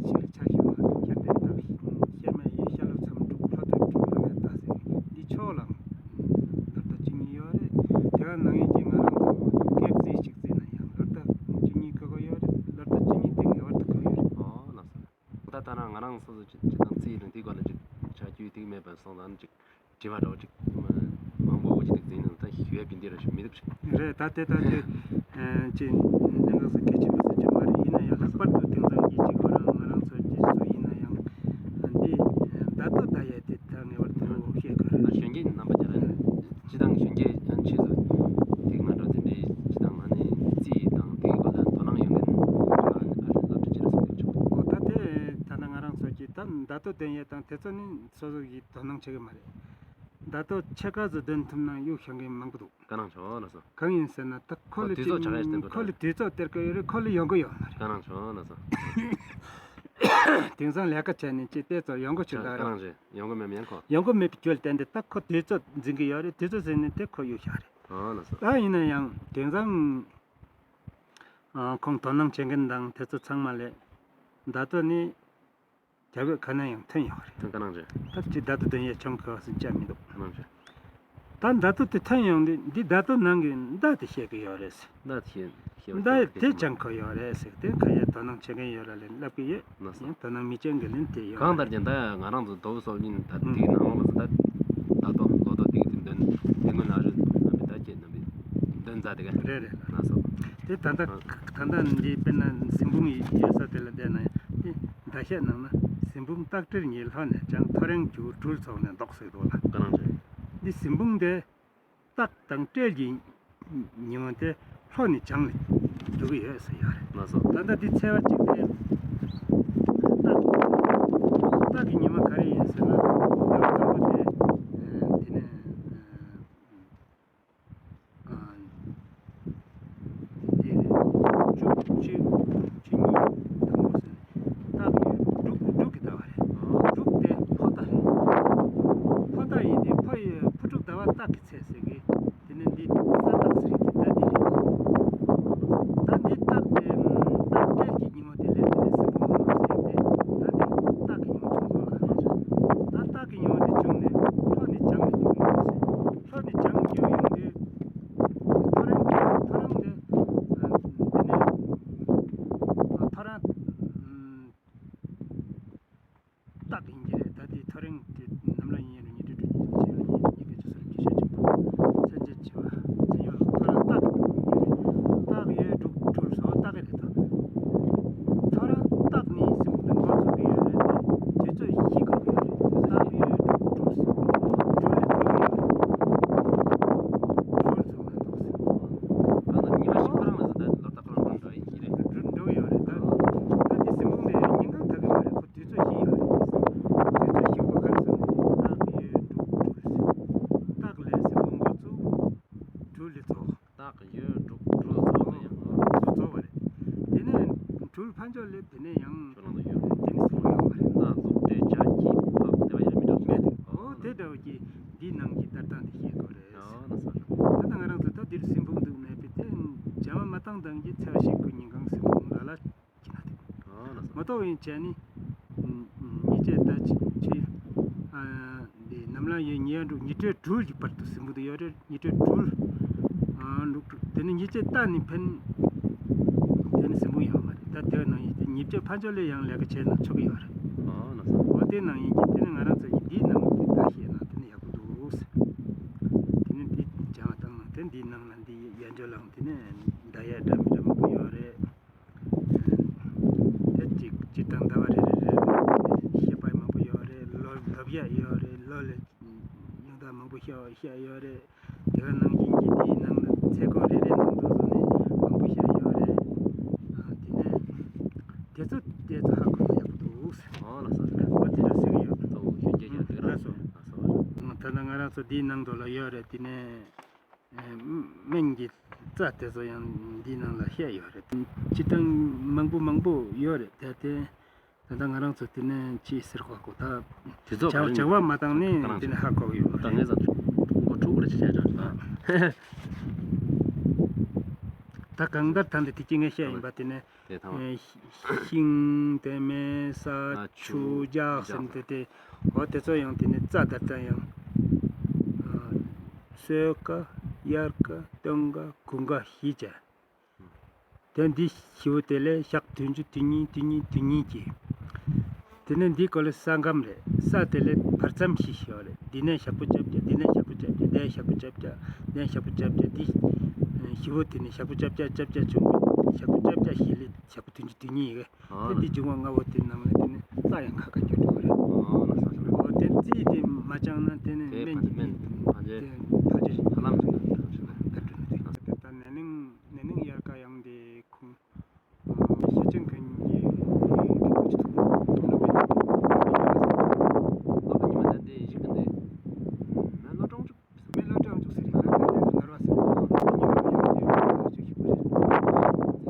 ཤིག་ལ་ཆ་བཞག་ན་ཤར་པའི་སྟག་ཤར་མའི་ཤར་ལྷོ་མཚམས་དྲུག་ལྷོ་ཕྱོགས་དྲུག་ལྷོ་མའི་སྟག་ཟེར་གི་འདི་ཕྱོགས་ལ། ལོ་ཟླ་བཅུ་གཉིས་ཡོད་རེད། དེ་ག་ནང་ཡིན་གྱི་ང་རང་ཚོ་སྐད་རྩིས་ཤིག་རྩིས་ན་ཡང་ལོ་ཟླ་བཅུ་གཉིས་ག་ག་ཡོད་རེད། ལོ་ཟླ་བཅུ་གཉིས་དེ་ངེས་པར་དུ་དགོས་ཡོད་རེད། ཨོ་ལགས་སོ། ད་ལྟ་ན་ང་རང་སོ་སོ་ཅི་ཅི་དང་རྩིས་རིང་དེའི་སྐོར་ལ་ཅིག་ཆ་རྒྱུས་དེ་མེད་པ་སོང་ཙང་ཅིག་དྲི་བ་འདྲ་བོ་ཅིག་མང་པོ་འོ་ཅི་དེ་རྩིས་ན་ད་ཞུ་ཡ་བི་འདི་ར་ཞུ་མི་འདུག་ཅིག་རེད། ད་དེ་ད་དེ་ཅི་གནད་འགག་ས་གལ་ཆེན་པོ་ཟེར་གྱི་མ་རེད། ཡིན་ན་ཡང་ལྷག་པར་དུ་དེང་སང་གི་ཅིག་ང་རང་ང་རང་ཚོ་ཅི་སུ་ཡིན་ན་ཡང་འདི་ད་ལྟ་ད་ཡ་དེ། ད་ངེས་པར་དུ་ཤེས་དགོས་རེད། ཨ་གཞོན་སྐྱེས་རྣམ་པ་ཀྱང་རེད། སྤྱི་བཏང་གཞོན་སྐྱེས་ཡང་ཆེད་དུ་དེ་ང་འགྲོ་དེ་འདྲའི་སྤྱི་བཏང་ང་ནི་རྩིས་དང་དེའི་སྐོར་ལ་དོ་སྣང་ཡོད་མཁན་ཨ་ནི་སློབ་གྲྭ་ཅི་ལ་སོགས་ཡོད་ཆོག་ཨོ་ད་དེ་ད་ལྟ་ང་རང་ཚོ་གི་ད་ཟླ་ཐོ་འདོན་ཡས་དང་དེ་ཚོ་ནི་སོ་སོ་གི་དོ་སྣང་བྱེད་གི་མ་རེད། ཟླ་ཐོ་ཕྱེད་ཀ་ཙམ་འདོན་ཐུབ་ན་གཡུག་བཞག་མཁན་མང་པོ་འདུག་ག་ནང་བྱུང་ལ་སོ། གང་ཡིན་ཟེར་ན་ད་ཁོ་ལ་དུས་ཚོད་ཆ་ག་ཞིག་བསྟན་ཁོ་ལ་དུས་ཚོད་སྟེར་གི་ཡོད་རེད། ཁོ་ལ་ཡོང་གི་ཡོད་མ་རེད། ག་ནང་བྱུང་ལ་སོ། དེང་སང་ལས་ཀ་བྱས་ནས་ཅི་ལྟས་ཚོ་ཡོང་གི་ཆུ་ད་རང་རེད། ཡོང་གི་མེད་མིན་ཁོ། ཡོང་གི་མེད་པའི་རྒྱུ་ལ་བརྟེན་ཏེ་ད་ཁོ་དུས་ཚོད་འཛིན་གི་ཡོད་རེད། དུས་ཚོད་ཟིན་ནས་དེ་ཁོ་གཡུག་བཞག་རེད། ཨ་ལ་སོ། ད་ཡིན་ན་ཡང་དེང་སང་ཨ་ཁོང་དོ་སྣང་བྱེད་མཁན་དང་དེ་ཚོ་ཚང་མ་ལས་ཟླ་ཐོ་ནི་རྒྱ་བོད་ག་ན་ཡང་ཐོན་ཡོད་རེད། ཐོན་ག་ནང་རེད། ད་ཅི་ཟླ་ཐོ་འདོན་ཡས་ཆོང་ཁ་བ་སུ་བཅའ་མི་འདུག་ག་ནང་རེད། ད་ཟླ་ཐོ་དེ་ཐོན་ཡོང་དུས་འདི་ཟླ་ཐོ་ནང་གི་མདའ་དེ་བཤད་གི་ཡོད་རེད་ཟེར། མདའ་དེ་བཤད་མདའ་དེ་སྦྱང་གི་ཡོད་རེད་ཟེར། དེ་ག་ཡ་དོ་སྣང་བྱེད་མཁན་ཡོད་ར་ལས་ལབ་གི་ཡོད། ན་སོ། ཡང་དོ་སྣང་མི་བྱེད་མཁན་ལན་དེ་ཡོད་གང་རེད། ལྟར་ཀྱང་ད་ང་རང་ཚོ་དོལ་པོ་སློབ་གླིང་ད་དེའི་ནང་ལོགས་ལ་ད་ད་དོ་ལོ་ཐོ་དེ་གི་དེ་འདོན་དེ་སྔོན་ན་རེད་རྣམ་པའི་ད་ཁྱེད་རྣམ་པའི་འདོན་མཛད་དེ་ག་རེད་རེད། ན་སོ། དེ་ད་ལྟ་ཨ་ད་ལྟ་འདི་དཔེར་ན་གཟིམ་དཔུང་ཡོད་ས་དེ་ལ་བསྡད་ན་ཡང་དེ། ཟླ་ཤས་ནང་ན་གཟིམ་དཔུང་སྟག་སྤྲེལ་གཉིས་ལྷོ་ནས་བྱང་། ཐོ་རེངས་སྒྱུ་འཕྲུལ་ཚོགས་ནས་ལྡོག་ཟེར་འདུག་ལ། ག་རང་རེད། འདི་གཟིམ་དཔུང་དེ་སྟག་དང་སྤྲེལ་གྱི་ཉི་མ་དེ་ལྷོ་ནས་བྱང་ལ་འགྲོ་གི་ཡོད་ཟེར་ཡོད་རེད། ལགས་སོ། ད་ལྟ་འདི་ཚེས་པ་གཅིག་དེ་སྟག་སྟག་གི་ཉི་མ་ག་རེ་ཡིན་ཟེར་ན་ཟླ་བ་དང་པོ་དེ་དེ་ནས། དེ་ལས་བཅུ་གཅིག་བཅུ་གཉིས་དང་པོ་ཟེར་ནས་སྟག་གི་འབྲུག་འབྲུག་གི་ཟླ་བ་རེད། འབྲུག་དེ་ཕོ་སྟག་རེད། ཕོ་སྟག་ཡིན་དུས་ཕོ་ཡི་ཕོ་འབྲུག་ཟླ་བ་སྟག་གི་ཚེས་ཟེར་གི། དེ་ནས་འདི་ས་སྟག་ཟེར་གི་ཟླ་འདི་རེད། ད་འདི་སྟག་དེ་སྟག་སྤྲེལ་གྱི་ཉིན་མོ་དེ་ལས་དེ་ནས་སྲིན་པོ་མོ་ཟེར་ཏེ་ད་འདི་སྟག་གི་ཉིན་མོ་བྱུང་སོང་ལ། སྦྲུལ་ཕ་ཇོ་ལེབ་དེ་ནས་ཡང་ཁྱོད་རང་ལ་ཡོད། དེ་ནས་སྲིན་པོ་ཡོད་མ་རེད། ན་ཟོག་འདྲེ་བྱ་ཁྱི་ཕག་དེ་བ་ཡར་མི་འགྲོ། མེད་དེ། ཨོ་དེ་འདྲ་བོ་ཀྱི་འདིའི་ནང་གི་ལྟར་སྟངས་དེ་ཤེས་དགོས་རེད། ཨོ་ན་ས་རེད། ད་ལྟ་ང་རང་ཚོ་ད་འདིར་སྲིན་པོ་འདུག་མེད་པས་དེ་བྱ་བ་མ་བཏང་དང་གི་འཚེ་བ་ཞིག་གི་ཉིན་གང་སྲིན་པོ་ལ་ལ་ཅི་ན་དེ། ཨོ་ན་ས་མ་གཏོགས་ཡིན་བྱས་ནི། ཉེས་ཆད་ད་ཅི་ཅི། འདི་ནམ་ལངས་ཡོད་ཉེས་འགྲོ་ཉི་དྲོད་དྲུག་གི་བར་དུ་སྲིན་པོ་དུ་ཡོད་རེད། ཉི་དྲོད་དྲུག་ཨ་འགྲོ་དྲུག་དེ་ནི་ཉེས་ཆད་ད་ནི་ཕན། དེ་ནི་སྲིན་པོ་ཡོད་མ་རེད། ད་དེ་ནང་ཡིན་དེ་ཉེས་ཆད་ཕ་ཇོ་ལེ་ཡང་ལས་ཀ་བྱས་ན་ཆོག་གི་ཡོད་རེད། ཨོ་ན་ས། འོ་དེ་ནང་ཡིན་གྱི་དེ་ནི་ང་རང་ཚོ་ཡིན་འདིའི་ནང་དེ་ད་ཤེས་ན་དེ་ནི་ཡག་པོ་འདུག་དེ་ནི་འདི་བྱ་བ་བཏང་ན་དེ་འདིའི་ནང་ལ་འདི་ཡ་འཇོ་ལང་དེ་ནི་ད་ཡ་འདྲ་མི་འདྲ་མང་པོ་ཡོད་རེད། དེ་གཅིག་སྤྱིར་བཏང་ཟླ་བ་རེ་རེ་རེ་རེ་བཤད་པ་མང་པོ་ཡོད་རེད། ལོ་ལབ་ཡག་ཡོད་རེད། ལོ་ལ་ཡང་དག་མང་པོ་བཤད་བཤད་ཡོད་རེད། དེ་ག་ནང་བཞིན་གྱི་དེའི་ནང་ལ་ཚེ་སྐོར་རེ་རེ་ནང་དུ་སོང་ནས་མང་པོ་བཤད་ཡོད་རེད། ཨ་དེ་ནས་དེ་ཚོ་དེ་ཚོ་ཧ་གོ་ཡག་པོ་འདུག་ཨོ་ལགས་སོ། ཨོ་དེ་འདྲ་ཟེར་གི་ཡོད། ཨོ་ཞུ་རྒྱུ་ཡོད། དེ་ག་ལགས་སོ། ལགས་སོ། ད་ལྟ་ང་རང་ཚོ་དེའི་ནང་དུ་ལ་ཡོད་རེད། དེ་ནས། སྨན་གྱི་རྩ་དེ་ཚོ་ཡང་འདིའི་ནང་ལ་བཤད་ཡོད་རེད། སྤྱིར་བཏང་མང་པོ་མང་པོ་ཡོད་རེད། དེ་དེ་ད་ལྟ་ང་རང་ཚོ་དེ་ནས་ཅི་ཟེར་གོ་གོ་ད་དེ་ཚོ་བྱ་བྱ་བ་མ་བཏང་ནས་དེ་ནས་ཧ་གོ་གི་ཡོད་མ་ད་རེད། ངས་ཟ་འགོ་ཁྲུག་རེ་བྱས་ཀྱང་ད་གང་ལྟར་ད་འདི་དེ་ཅི་ངས་བཤད་ཡིན་པ་དེ་ནས། དེ་དང་། ཤིང་དེ་མེ་ས་ཆུ་ཆུ་རྒྱག་ཟེར་དེ་དེ་འོ་དེ་ཚོ་ཡང་དེ་ནི་རྩ་དར་ཙམ་ཡང་། སོས་ཀ་དབྱར་ཀ་སྟོན་ཀ་དགུན་ཀ་བཞི་བྱས། དེ་འདི་བཞི་བོ་དེ་ལས་ཞག་བདུན་ཅུ་དོན་གཉིས་དོན་གཉིས་དོན་གཉིས་ཀྱི། དེ་ནས་འདི་གོ་ལ་ས་སྒམ་རེད། ས་དེ་ལས་བར་མཚམས་བཞི་ཞིག་ཡོད་རེད། འདི་ནས་ཞག་པོ་བཅོ་བརྒྱད། འདི་ནས་ཞག་པོ་བཅོ་བརྒྱད། འདི་ནས་ཞག་པོ་བཅོ་བརྒྱད། འདི་ཞག་པོ་བཅོ་བརྒྱད། འདི་བཞི་བོ་དེ་ནས་ཞག་པོ་བཅོ་བརྒྱད་བཅོ་བརྒྱད་བྱུང་བས་ཞག་པོ་བཅོ་བརྒྱད་བཞི་ལས་ཞག་པོ་བདུན་ཅུ་དོན་གཉིས་ཡོད། ཨ་དེ་འདི་འབྱུང་བ་ལྔ་བོ་དེ་ནང་ལ་དེ་ནས་རྩ་ཡང་ཁ་ཁ་སྐྱོ་འགྲོ་གི་རེད། ཨ་ལ་ས་ས། འོ་དེ་རྩིས་དེ་མ་བཅངས་ན་དེ་ནས་དེ་སྨན་གྱི་སྨན་ཕ་ཇེ་དེ་ཕ་ཇེ་ཧ་ལམ་ཞིག་ན་ཕེབས་འགྲོ་ནས་དེ་ད་ནན་ནིང་ནན་ནིང་དབྱར་ཁ་ཡང་དེ་ཁུངས། ཤེས་ཅན་གྱི་ཁྱི་ཁྱི་ཁྱི་ཚོ་སློབ་གཉེར་སློབ་གཉེར་མ་ད་དེ་ཞིག་གི་འདི་མེ་ལོ་གྲོང་ཚོ་མེ་ལོ་གྲོང་ཚོ་ཟེར་ཡ་ད་དེ་ནར་བ་ཟེར་ཡ་ད་དེ་ཉོ་ཡ་དེ་ཁྱི་ཁྱི་ཁྱི་ཁྱི་ཁྱི། དེ་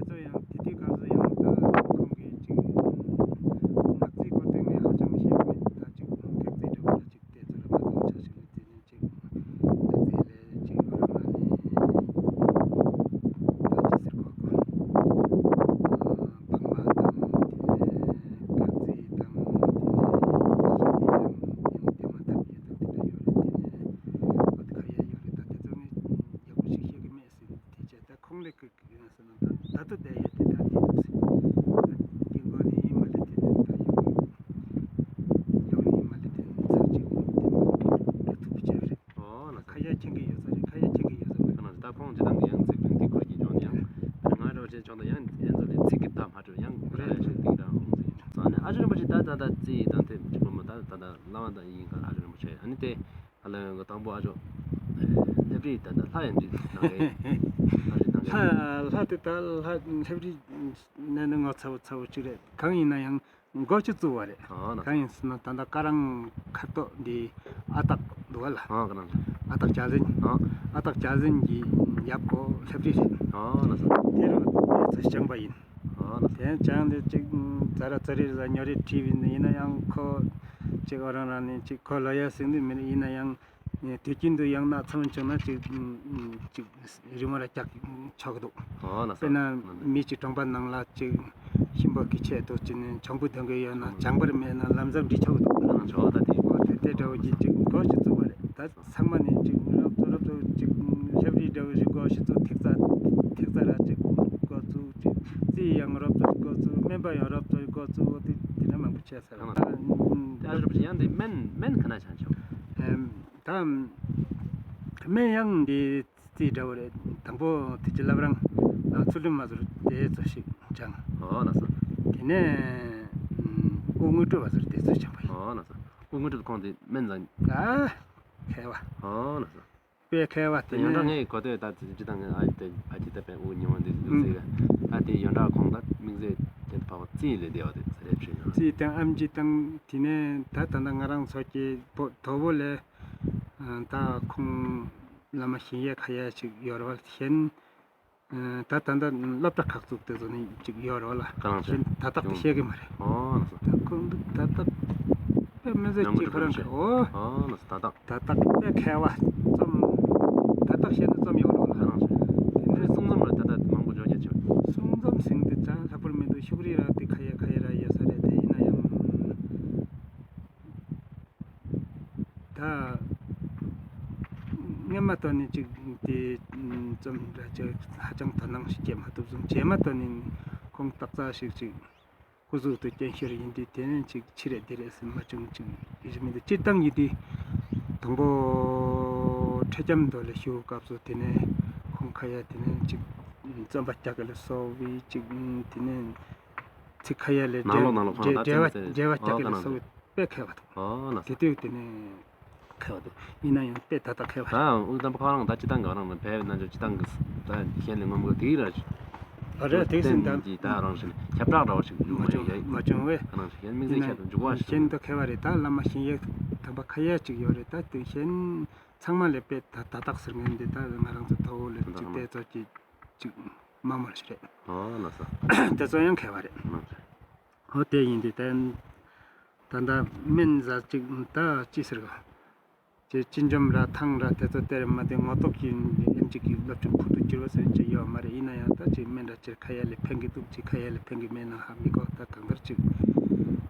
ཚོ་ཡང་དེ་དུས་སྐབས་སུ་ཡང་ད་ཁོང་གིས་ཅིག་ནག་རྩིས་སྐོར་སྟེང་ནས་ཧ་ཅང་ཤེས་མེད། ད་ཅིག་ཁག་རྩིས་འདྲ་པོ་ལ་ཅིག་དེ་ཚོ་ལ་མ་གཏོགས་ཆ་ཞིག་ལ་དེ་ནས་ཅིག་ནག་རྩིས་ལས་ཅིག་ཡོད་ར་མ་ནས་ད་ཅི་ཟེར་གོ་གོ་བག་མ་དང་དེ་ནས་ཁག་རྩིས་དང་དེ་ནས་ཤེས་རྩིས་དང་དེ་ནས་དེ་མ་ཐབས་ཡོད་དང་དེ་འདྲ་ཡོད་རེད། དེ་ནས་ཨ་ཁ་ཡ་ཡོད་རེད། ད་དེ་ཚོ་ནི་ཡག་པོ་ཞིག་ཤེས་ཀྱི་མེད་ཟེར། དེ་བྱས་ད་ཁོང་ལས་ཀྱི་ཡིན་ཟེར་ན་ད་ད་ལྟ་བསྡད་ཡོད་དེ་ད་དེ་འདུག་ཟེར། འདི་མགོ་ནས་ཡིན་མ་རེད། དེ་ནས་ད་ཡོང་ཡོང་ནས་ཡིན་མ་རེད། དེ་ནས་ཚར་གཅིག་ཡིན་དེ་མ་རེད། ད་ཐུག་པ་བྱས་རེད། ཨོ་ལ་ཁ་ཡ་མཁྱེན་གྱི་ཡོད་ས་རེད། ཁ་ཡ་མཁྱེན་གྱི་ཡོད་ས་མ་རེད། ཁ་ན་ད་ཁོང་ཇི་ལྟར་ཡང་ཚིག་དོན་དེ་ཁོ་གྱིས་འཇོག་ནས་ཡང་ང་རོ་ཆེ་ཆུང་དང་ཡང་ཡན་ཚ་ལས་ཚིག་གི་ད་མ་གྲོལ་ཡང་ར་ཡ་ཞིག་དེ་འདྲ་འོང་ཟེར། ཙང་ནས་ཨ་ཅོ་རིན་པོ་ཆེ་ད་ད་ད་རྩིས་དང་དེ་ཅི་མ་མ་ད་ད་ད་བླ་མ་ད་ཡིན་ག་ཨ་ཅོ་རིན་པོ་ཆེ། ཨ་ནི་དེ། ཨ་ལ་ཡང་གི་དང་པོ་ཨ་ཅོ། ལྷ་བྲིས་ད་ལྟ་ལྷ་ཡང་བྲིས་གནང་གི། ལྷ་བྲིས་གནང་གི། ལྷ་ལྷ་དེ་ད་ལྷ་ལྷ་བྲིས་ནས་ནི་ངོ་ཚ་བོ་ཚ་བོ་གཅིག་རེད། གང་ཡིན་ན་ཡང་མགོ་ཅིག་བཙུགས་པ་རེད། ཨ་ན། གང་ཡིན་ཟེར་ན་ད་ལྟ་ཀ་རང་ཁ་ཐོག་འདི་ཨ་སྟག་འདུག་བ་ལ། ཨ་ཀ་རང་། ཨ་སྟག་ཇ་ཟིན། ཨ། ཨ་སྟག་ཇ་ཟིན་གྱི་ཡབ་ཁོ་ལྷ་བྲིས་རེད། ཨ་ན་ས། དེ་རུ་དེ་ཚོ་བྱུང་པ་ཡིན། ཨ་ན། དེ་ཡང་ཅང་དེ་གཅིག་ཛ་ར་ཙ་རི་ཟ་ཉོ་རེ་བྲིས་པ་ཡིན་ན་ཡང་ཁོ་གཅིག་ཨོ་རང་རང་ནས་གཅིག་ཁོ་ལོ་ཡ་ཟིན་དུས་མིན་ཡིན་ན་ཡང་དུས་རྒྱུན་དུ་ཡང་ན་ཚང་བྱུང་ན་གཅིག་གཅིག་རི་མོ་ར་རྒྱག་ཆོག་གི་འདུག་ཨ་ན། དཔེར་ན་མི་གཅིག་གྲོང་པ་ནང་ལ་གཅིག་གཤིན་པོ་གི་ཆེད་དུ་གཅིག་ནས་བྱང་བུ་འདོན་གི་ཡོད་ན་བྱང་པར་མེད་ན་ལམ་ཟབ་འབྲི་ཆོག་གི་འདུག་ཨ་ན་ཆོག་ད་དེ། ཨོ་དེ་དེ་འདྲ་བོ་གཅིག་གཅིག་གོ་ཞིག་བཙུགས་པ་རེད་ད། ཚང་མ་ནས་ཅིག་རོབ་ཏུ་རོབ་ཏུ་ཅིག་ལྷ་བྲིས་འདྲ་བོ་ཞིག་དགོས་ཞིག་ཚུགས། ཐིག་རྩ་ཐིག་རྩ་ར་ཅིག་དགོས་ཚུགས། ཅིག་རྩིས་ཡང་རོབ་ཏུ་དགོས་ཚུགས། སྨན་པ་ཡང་རོབ་ཏུ་དགོས་ཚུགས། དེ་དེ་འདྲ་མང་པོ་བྱས་ཚར་བ། ཨ་རོབ་ཅིག་ཡང་དེ་སྨན་སྨན་ག་ན་ཆང་ཆོག་ཨེམ། ད་སྨན་ཡང་འདི་རྩིས་འདྲ་བོ་རེད། དང་པོ་དེ་ཅི་ལབ་རང་ཚུལ་ཁྲིམས་མ་ཟུར་དེ་ཚོ་ཞིག་ཅང་། ཨོ་ལགས་སོ། དེ་ནས་དབུགས་དངོས་གྲུབ་མ་ཟུར་དེ་ཚོ་ཅང་པ་ཡིན། ཨོ་ལགས་སོ། དབུགས་དངོས་གྲུབ་ཁོང་དེ་སྨན་ཟ། ཨ་ཁེ་བ། ཨོ་ལགས་སོ། དཔེ་མཁས་པ་དེ་ཡོན་ནས། ཀྲང་ངས་གོ་ཐོས་ད་ཅི་དང་ཨ་ཅི་ད་ཕ་ཅི་ད་པའི་དབུ་ཉི་མ་འདི་འདུག་ཟེར་ག་ད་དེ་ཡོན་ཀྲང་ཁོང་ད་དམིགས་བསལ་དེ་ཕ་བ་རྩིས་ལས་བདེ་བ་དེ་ཟེར་རེད་བྱས་ཡོང་། རྩིས་དང་ཨེམ་ཆི་དང་དེ་ནས་ད་ད་ལྟ་ང་རང་ཚོ་གི་བོ་དོ་བོ་ལས་ད་ཁོང་བླ་མ་ཞིང་གཡས་ཁ་ཡ་ཅིག་ཡོད་རེད་བ། གཞན་ད་ད་ལྟ་སློབ་གྲྭ་ཁག་བཙུགས་དེ་ཚོ་ནི་ཅིག་ཡོད་རེད་བ་ལ། ག་རང་བྱས། གཞན་ད་ཐག་ཏུ་བཤད་གི་མ་རེད། ཨོ་ལགས་སོ། ད་ཁོང་ད་ད་དཔེ་མི་ཟེར་ཅིག་ཁོ་རང་གི་ཨོ། ཨོ་ལགས་སོ། ད་ད། ད་ད་དཔེ་མཁས་པ་རྩོམ། ད་ད་བཤད་ན་རྩོམ་ཡོད་རེད་བ་ལ། ག་རང་བྱས། དེ་ནས་གསུང་རྩོམ་ལ་ད་ད་མང་པོ་འཇོག་རྒྱུ་བྱས། གསུང་རྩོམ་ཟིན་དེ་ཅང་ལྷག་པར་མི་འདུག་ཤུགས་རིག་ར་དེ་ཁ་ཡ་ཁ་ཡ་ར་ཡོད་ས་རེད་དེ་ཡིན་ན་ཡང་། ད་སྔོན་མ་དོ་ནི་ཅིག་དེ་རྩོམ་འདྲ་ཅིག་ཧ་ཅང་དོ་སྣང་ཞིག་བྱེད་མ་ཐུབ་སོང་། རྗེས་མ་དོ་ནི་ཁོང་ཏག་ཙག་ཞིག་ཅིག་སྐུ་གཟུགས་དུ་སྐྱོན་ཤོར་ཡིན་དུས་དེ་ནས་ཅིག་ཕྱི་རེད་དེ་རེད་ཟེར་མ་བྱུང་ཅིག་ཡིད་མི་འདུག་སྤྱིར་བཏང་ཡིན་དུས་དང་པོ་འཕྲལ་རྒྱམ་དོ་ལ་ཞུ་སྐབས་སུ་དེ་ནས་ཁོང་ཁ་ཡ་དེ་ནས་ཅིག་རྩོམ་པ་རྒྱག་གི་ལ་སོགས་པའི་ཅིག་དེ་ནས་ཚིག་ཁ་ཡ་ལས་ནང་ལོགས་ནང་ལོགས་ཁོང་ད་འབྲེལ་བ་རྩོམ་ཟེར་འབྲེལ་བ་རྒྱག་གི་ལ་སོགས་པའི་དཔེ་མཁས་པ་འདུག་ཨོ་ལགས་སོ། དེ་དུས་དེ་ནས་མཁས་པ་འདུག་ཡིན་ན་ཡང་དཔེ་ད་ལྟ་མཁས་པ་རེད། ད་དབུ་དམ་པ་ཁོ་རང་ད་སྤྱི་བཏང་གི་རང་ནས་བལ་ཡུལ་ནང་ཆོས་སྤྱི་བཏང་གི་ད་གཞན་ལས་ངོམ་གི་དེའི་ར་ཨ་རེད། དེ་བསྟན་སྲིད་ད་ཡིན་གྱི་ད་རང་བཞིན་ཁྱབ་བསྒྲགས་འདྲ་བ་ཞིག་ཡོང་མ་བ་བྱུང་ཡ་མ་བྱུང་བས། ཁ་ནང་བཞིན་གཞན་དམིགས་ཡིན་ན་བསལ་ཁྱད་དུ་འཇུག་པ་ཞིག་གཞན་དུ་མཁས་པ་རེད། ད་བླ་མ་ཞིང་གཡས་དམ་པ་ཁ་ཡ་གཅིག་ཡོད་རེད། ད་དེ་གཞན་ཚང་མ་ལས་དཔེ་ད་ད་དག་ཟེར་མཁན་འདི་ད་ང་རང་ཚོ་ཐོ་བོ་ལས་ད་གཅིག་ད་དེ་ཚོ་གཅིག་གཅིག་མ་མོར་ཞིག་རེད། ཨོ་ལགས་སོ། དེ་ཚོ་ཡང་མཁས་པ་རེད། ཨོ་དེ་ཡིན་དུས་ད་ད་ལྟ་སྨན་ཟ་གཅིག་ད་ཅི་ཟེར་ག་ཅེས་ཅི་འཇོམས་ར་ཐང་ར་དེ་ཚོ་དེར་མ་དེ་ངོ་ཐོག་གི་ཨེམ་ཆི་གི་སློབ་སྦྱོང་ཁུར་དུ་གྱུར་བ་ཟེར་གྱི་ཡོད་མ་རེད། ཡིན་ན་ཡང་ད་ཅིག་སྨན་ར་ཅེར་ཁ་ཡ་ལས་ཕན་གི་འདུག་ཅིག་ཁ་ཡ་ལས་ཕན་གི་མེད་ན་ཧ་མི་གོ་ད་གང་ལྟར་ཅིག་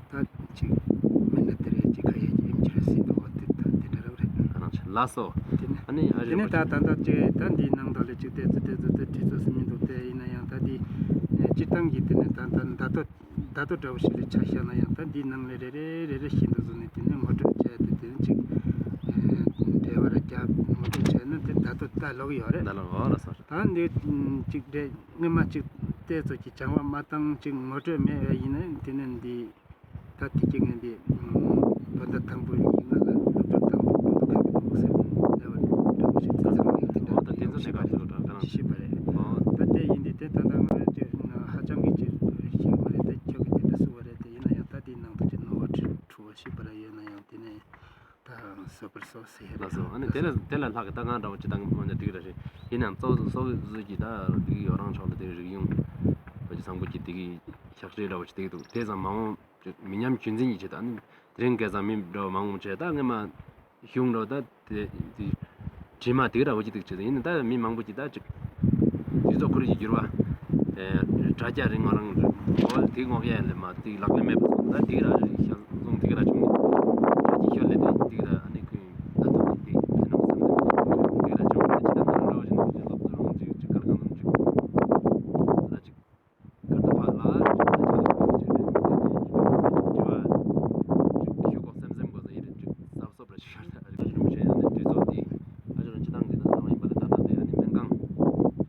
ད་ཅིག་སྨན་ར་དེ་རེད། ཅིག་ཁ་ཡ་གི་ཨེམ་ཆི་ར་སྲིད་དོ་བ་དེ་ད་དེ་འདྲ་རབ་རེད། ཨ་རང་ཆེ་ལ་སོ། དེ་ནས་ཨ་ནི་ཨ་དེ་ནས་ད་ད་ད་ཅིག་ད་འདིའི་ནང་དོ་ལས་ཅིག་དེ་ཚོ་དེ་ཚོ་དེ་དུས་ཚོད་སུ་མི་འདུག་དེ་ཡིན་ན་ཡང་ད་འདི་སྤྱིར་བཏང་གི་དེ་ནས་ད་ད་ད་ད་ལྟོ་ལྟ་དོ་འདྲ་བོ་ཞིག་ལ་ཆ་བཞག་ན་ཡང་ད་འདིའི་ནང་ལས་རེ་རེ་རེ་རེ་བཞིན་དུ་བཟུང་ནས་དེ་ནས་ངོ་སྤྲོད་བྱས་ཏེ་དེ་ནས་ཅིག་འབྲེལ་བ་ར་རྒྱབ་ངོ་སྤྲོད་བྱས་ན་དེ་ད་དོ་ད་ལོག་ཡོད་རེད། ད་ལོག་ཡོད་རེད་ཟེར། ད་འདི་ཅིག་འདྲེ་སྔོན་མ་ཅིག་བལྟས་ཚོ་ཅིག་བྱང་བ་མ་བཏང་ཅིག་ངོ་སྤྲོད་མེད་པ་ཡིན་ན་དེ་ནས་འདི་ད་དེ་ཅིག་ངས་འདི་བོད་ཟླ་དང་པོ་ཉིན་ང་ལ་སློབ་གྲྭ་དང་པོ་ངོ་ཐོག་ཁ་གི་འདུག་ཟེར་ལས་བ་འདྲ་བོ་ཞིག་ཚང་མ་ཡོད་དེ་འདྲ་ཨོ་ད་དེ་ཚོ་ཤེས་པ་ནས་རེད། ཀ་ཤི་ཤེས་པ་རེད། ཨོ་ད་དེ་ཡིན་དུས་དེ་ད་ལྟ་ང་ཅིག་ཧ་ཅང་གི་ཅིག་ཤེས་པ་རེད། ད་ཁྱོད་ཀྱི་དེ་འདྲ་སུ་བ་རེད། དེ་ཡིན་ན་ཡང་ད་དེའི་ནང་དུ་ཅིག་ནོར་བ་འཁྲུལ་བ་ཤེས་པ་ར་ཡོད་ན་ཡང་དེ་ནས་ད་བཟོད་པར་གསོལ་ཟེར་ཡ་ལགས་སོ། ཨ་ནི་དེ་ལ་དེ་ལ་ལྷག་གི་ད་ང་འདྲ་བོ་ཅི་ད་ང་འདྲ་དེ་གི་ར་ཞིག་ཡིན་ནའང་གཙོ་གཙོ་བོ་བཟོས་ཀྱི་ད་དེ་གི་ཡོ་རང་ཕྱོགས་ལ་དེ་རིག་གཞུང་བོད་ཀྱི་བཟང་པོ་ཀྱི་དེ་གི་ཤག་ཤེས་འདྲ་བོ་ཅི་དེ་གི་འདུག་དེ་ཙམ་མ་འོངས་མི་ཉམས་རྒྱུན་འཛིན་གྱི་ཆེད་དུ་ཨ་ནི་དེ་རིང་སྐལ་བཟང་མི་འདྲ་བོ་མ་འོངས་ཆེད་ད་སྔོན་མ་གཞུང་འདྲ་བོ་ད་དེ་དེ་དྲི་མ་དེ་འདྲ་བོ་ཅི་དེ་ཆེད་དུ་ཡིན་ནའང་ད་མི་མང་པོ་ཅིག་ད་ཅིག་དུས་ཚོད་ཁོར་ཡུག་གི་འགྱུར་བ། ཨེ། དྲ་རྒྱ་རིང་བ་རང་འོ་དེ་ངོ་ཡ་ལས་མ་དེ་ལག་ལེན་མེད་པ་སོང་ད་དེ་ར་ཤ་བཟུང་དེ་ར་བྱུང་ནས་དྲ་རྒྱ་ཤོར་ལས་དེ་དེ་ར་ཨ་ནི་ཁོས་ད་ཐོག་དེ་ཕན་ནོ་བསམ་བསམ་དེ་ར་བྱུང་ད་ཅི་ད་ང་རང་འདྲ་བོ་ཞིག་ནང་ཅིག་སློབ་གཙོ་རང་ཅིག་ཅིག་གར་གང་འཛོམས་ཅིག་ད་ཅིག་གར་ད་བ་ལ་ཅིག་ད་ཅིག་ལ་ཅིག་དེ་ཅིག་དེ་ཅིག་དྲི་བ་ཅིག་ཞུ་གོ་བསམ་བསམ་གོ་ས་ཡིན་ཅིག་སབ་སོབ་ར་ཅིག་ཤར་ད་ཨ་ཅིག་རིན་པོ་ཆེ་ཡང་ནས་དུས་ཚོད་དེ་ཨ་ཅིག་རང་སྤྱི་བཏང་གི་ད་ནང་ཡིན་པ་ལས་ད་ད་དེ་ཨ་ནི་སྨན་ཁང་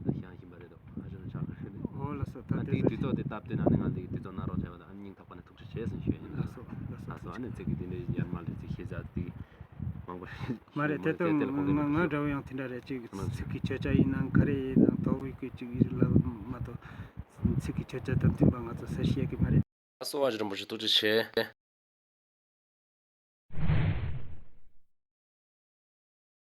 ད་བཞེངས་བཞིན་པ་རེད་འདུག་ཨ་ཅིག་རང་ཆགས་རེད། ཨོ་ལགས་སོ། ད་ཨ་དེ་དེའི་དུས་ཚོད་དེ་སྟབས་བསྟུན་ཨ་ནི་ང་འདི་གི་དུས་ཚོད་གནང་རོགས་བྱས་པ་དང་ཨ་ནི་སྙིང་ཐག་པ་ནས་ཐུགས་རྗེ་ཆེ་ཟེར་ཞུ་ཡ་ཡིན། ལགས་སོ་ལགས་སོ། ལགས་སོ། ཨ་ནི་ཚིག་གི་དེ་འདྲའི་ཡར་མར་ལས་ཚིག་ཤེས་བྱ་དེ་མང་པོ་མ་རེད། དེ་ལྟར་ང་ང་འདྲ་བོ་ཡང་དེ་འདྲ་རེད། ཅིག་ཚིག་གི་ཆོད་ཆ་ཡིན་ནའང་ག་རེ་ཡིན་ནའང་དོག་པའི་ཀུན་ཅིག་ཡིད་ལ་མ་གཏོགས་ཚིག་གི་ཆོད་ཆ་དང་མཐུན་པ་ང་ཚོ་ཟེར་ཤེས་ཀྱི་མ་རེད། ལགས་སོ། ཨ་ཅིག་རིན་པོ་ཆེ་ཐུགས་རྗེ་ཆེ།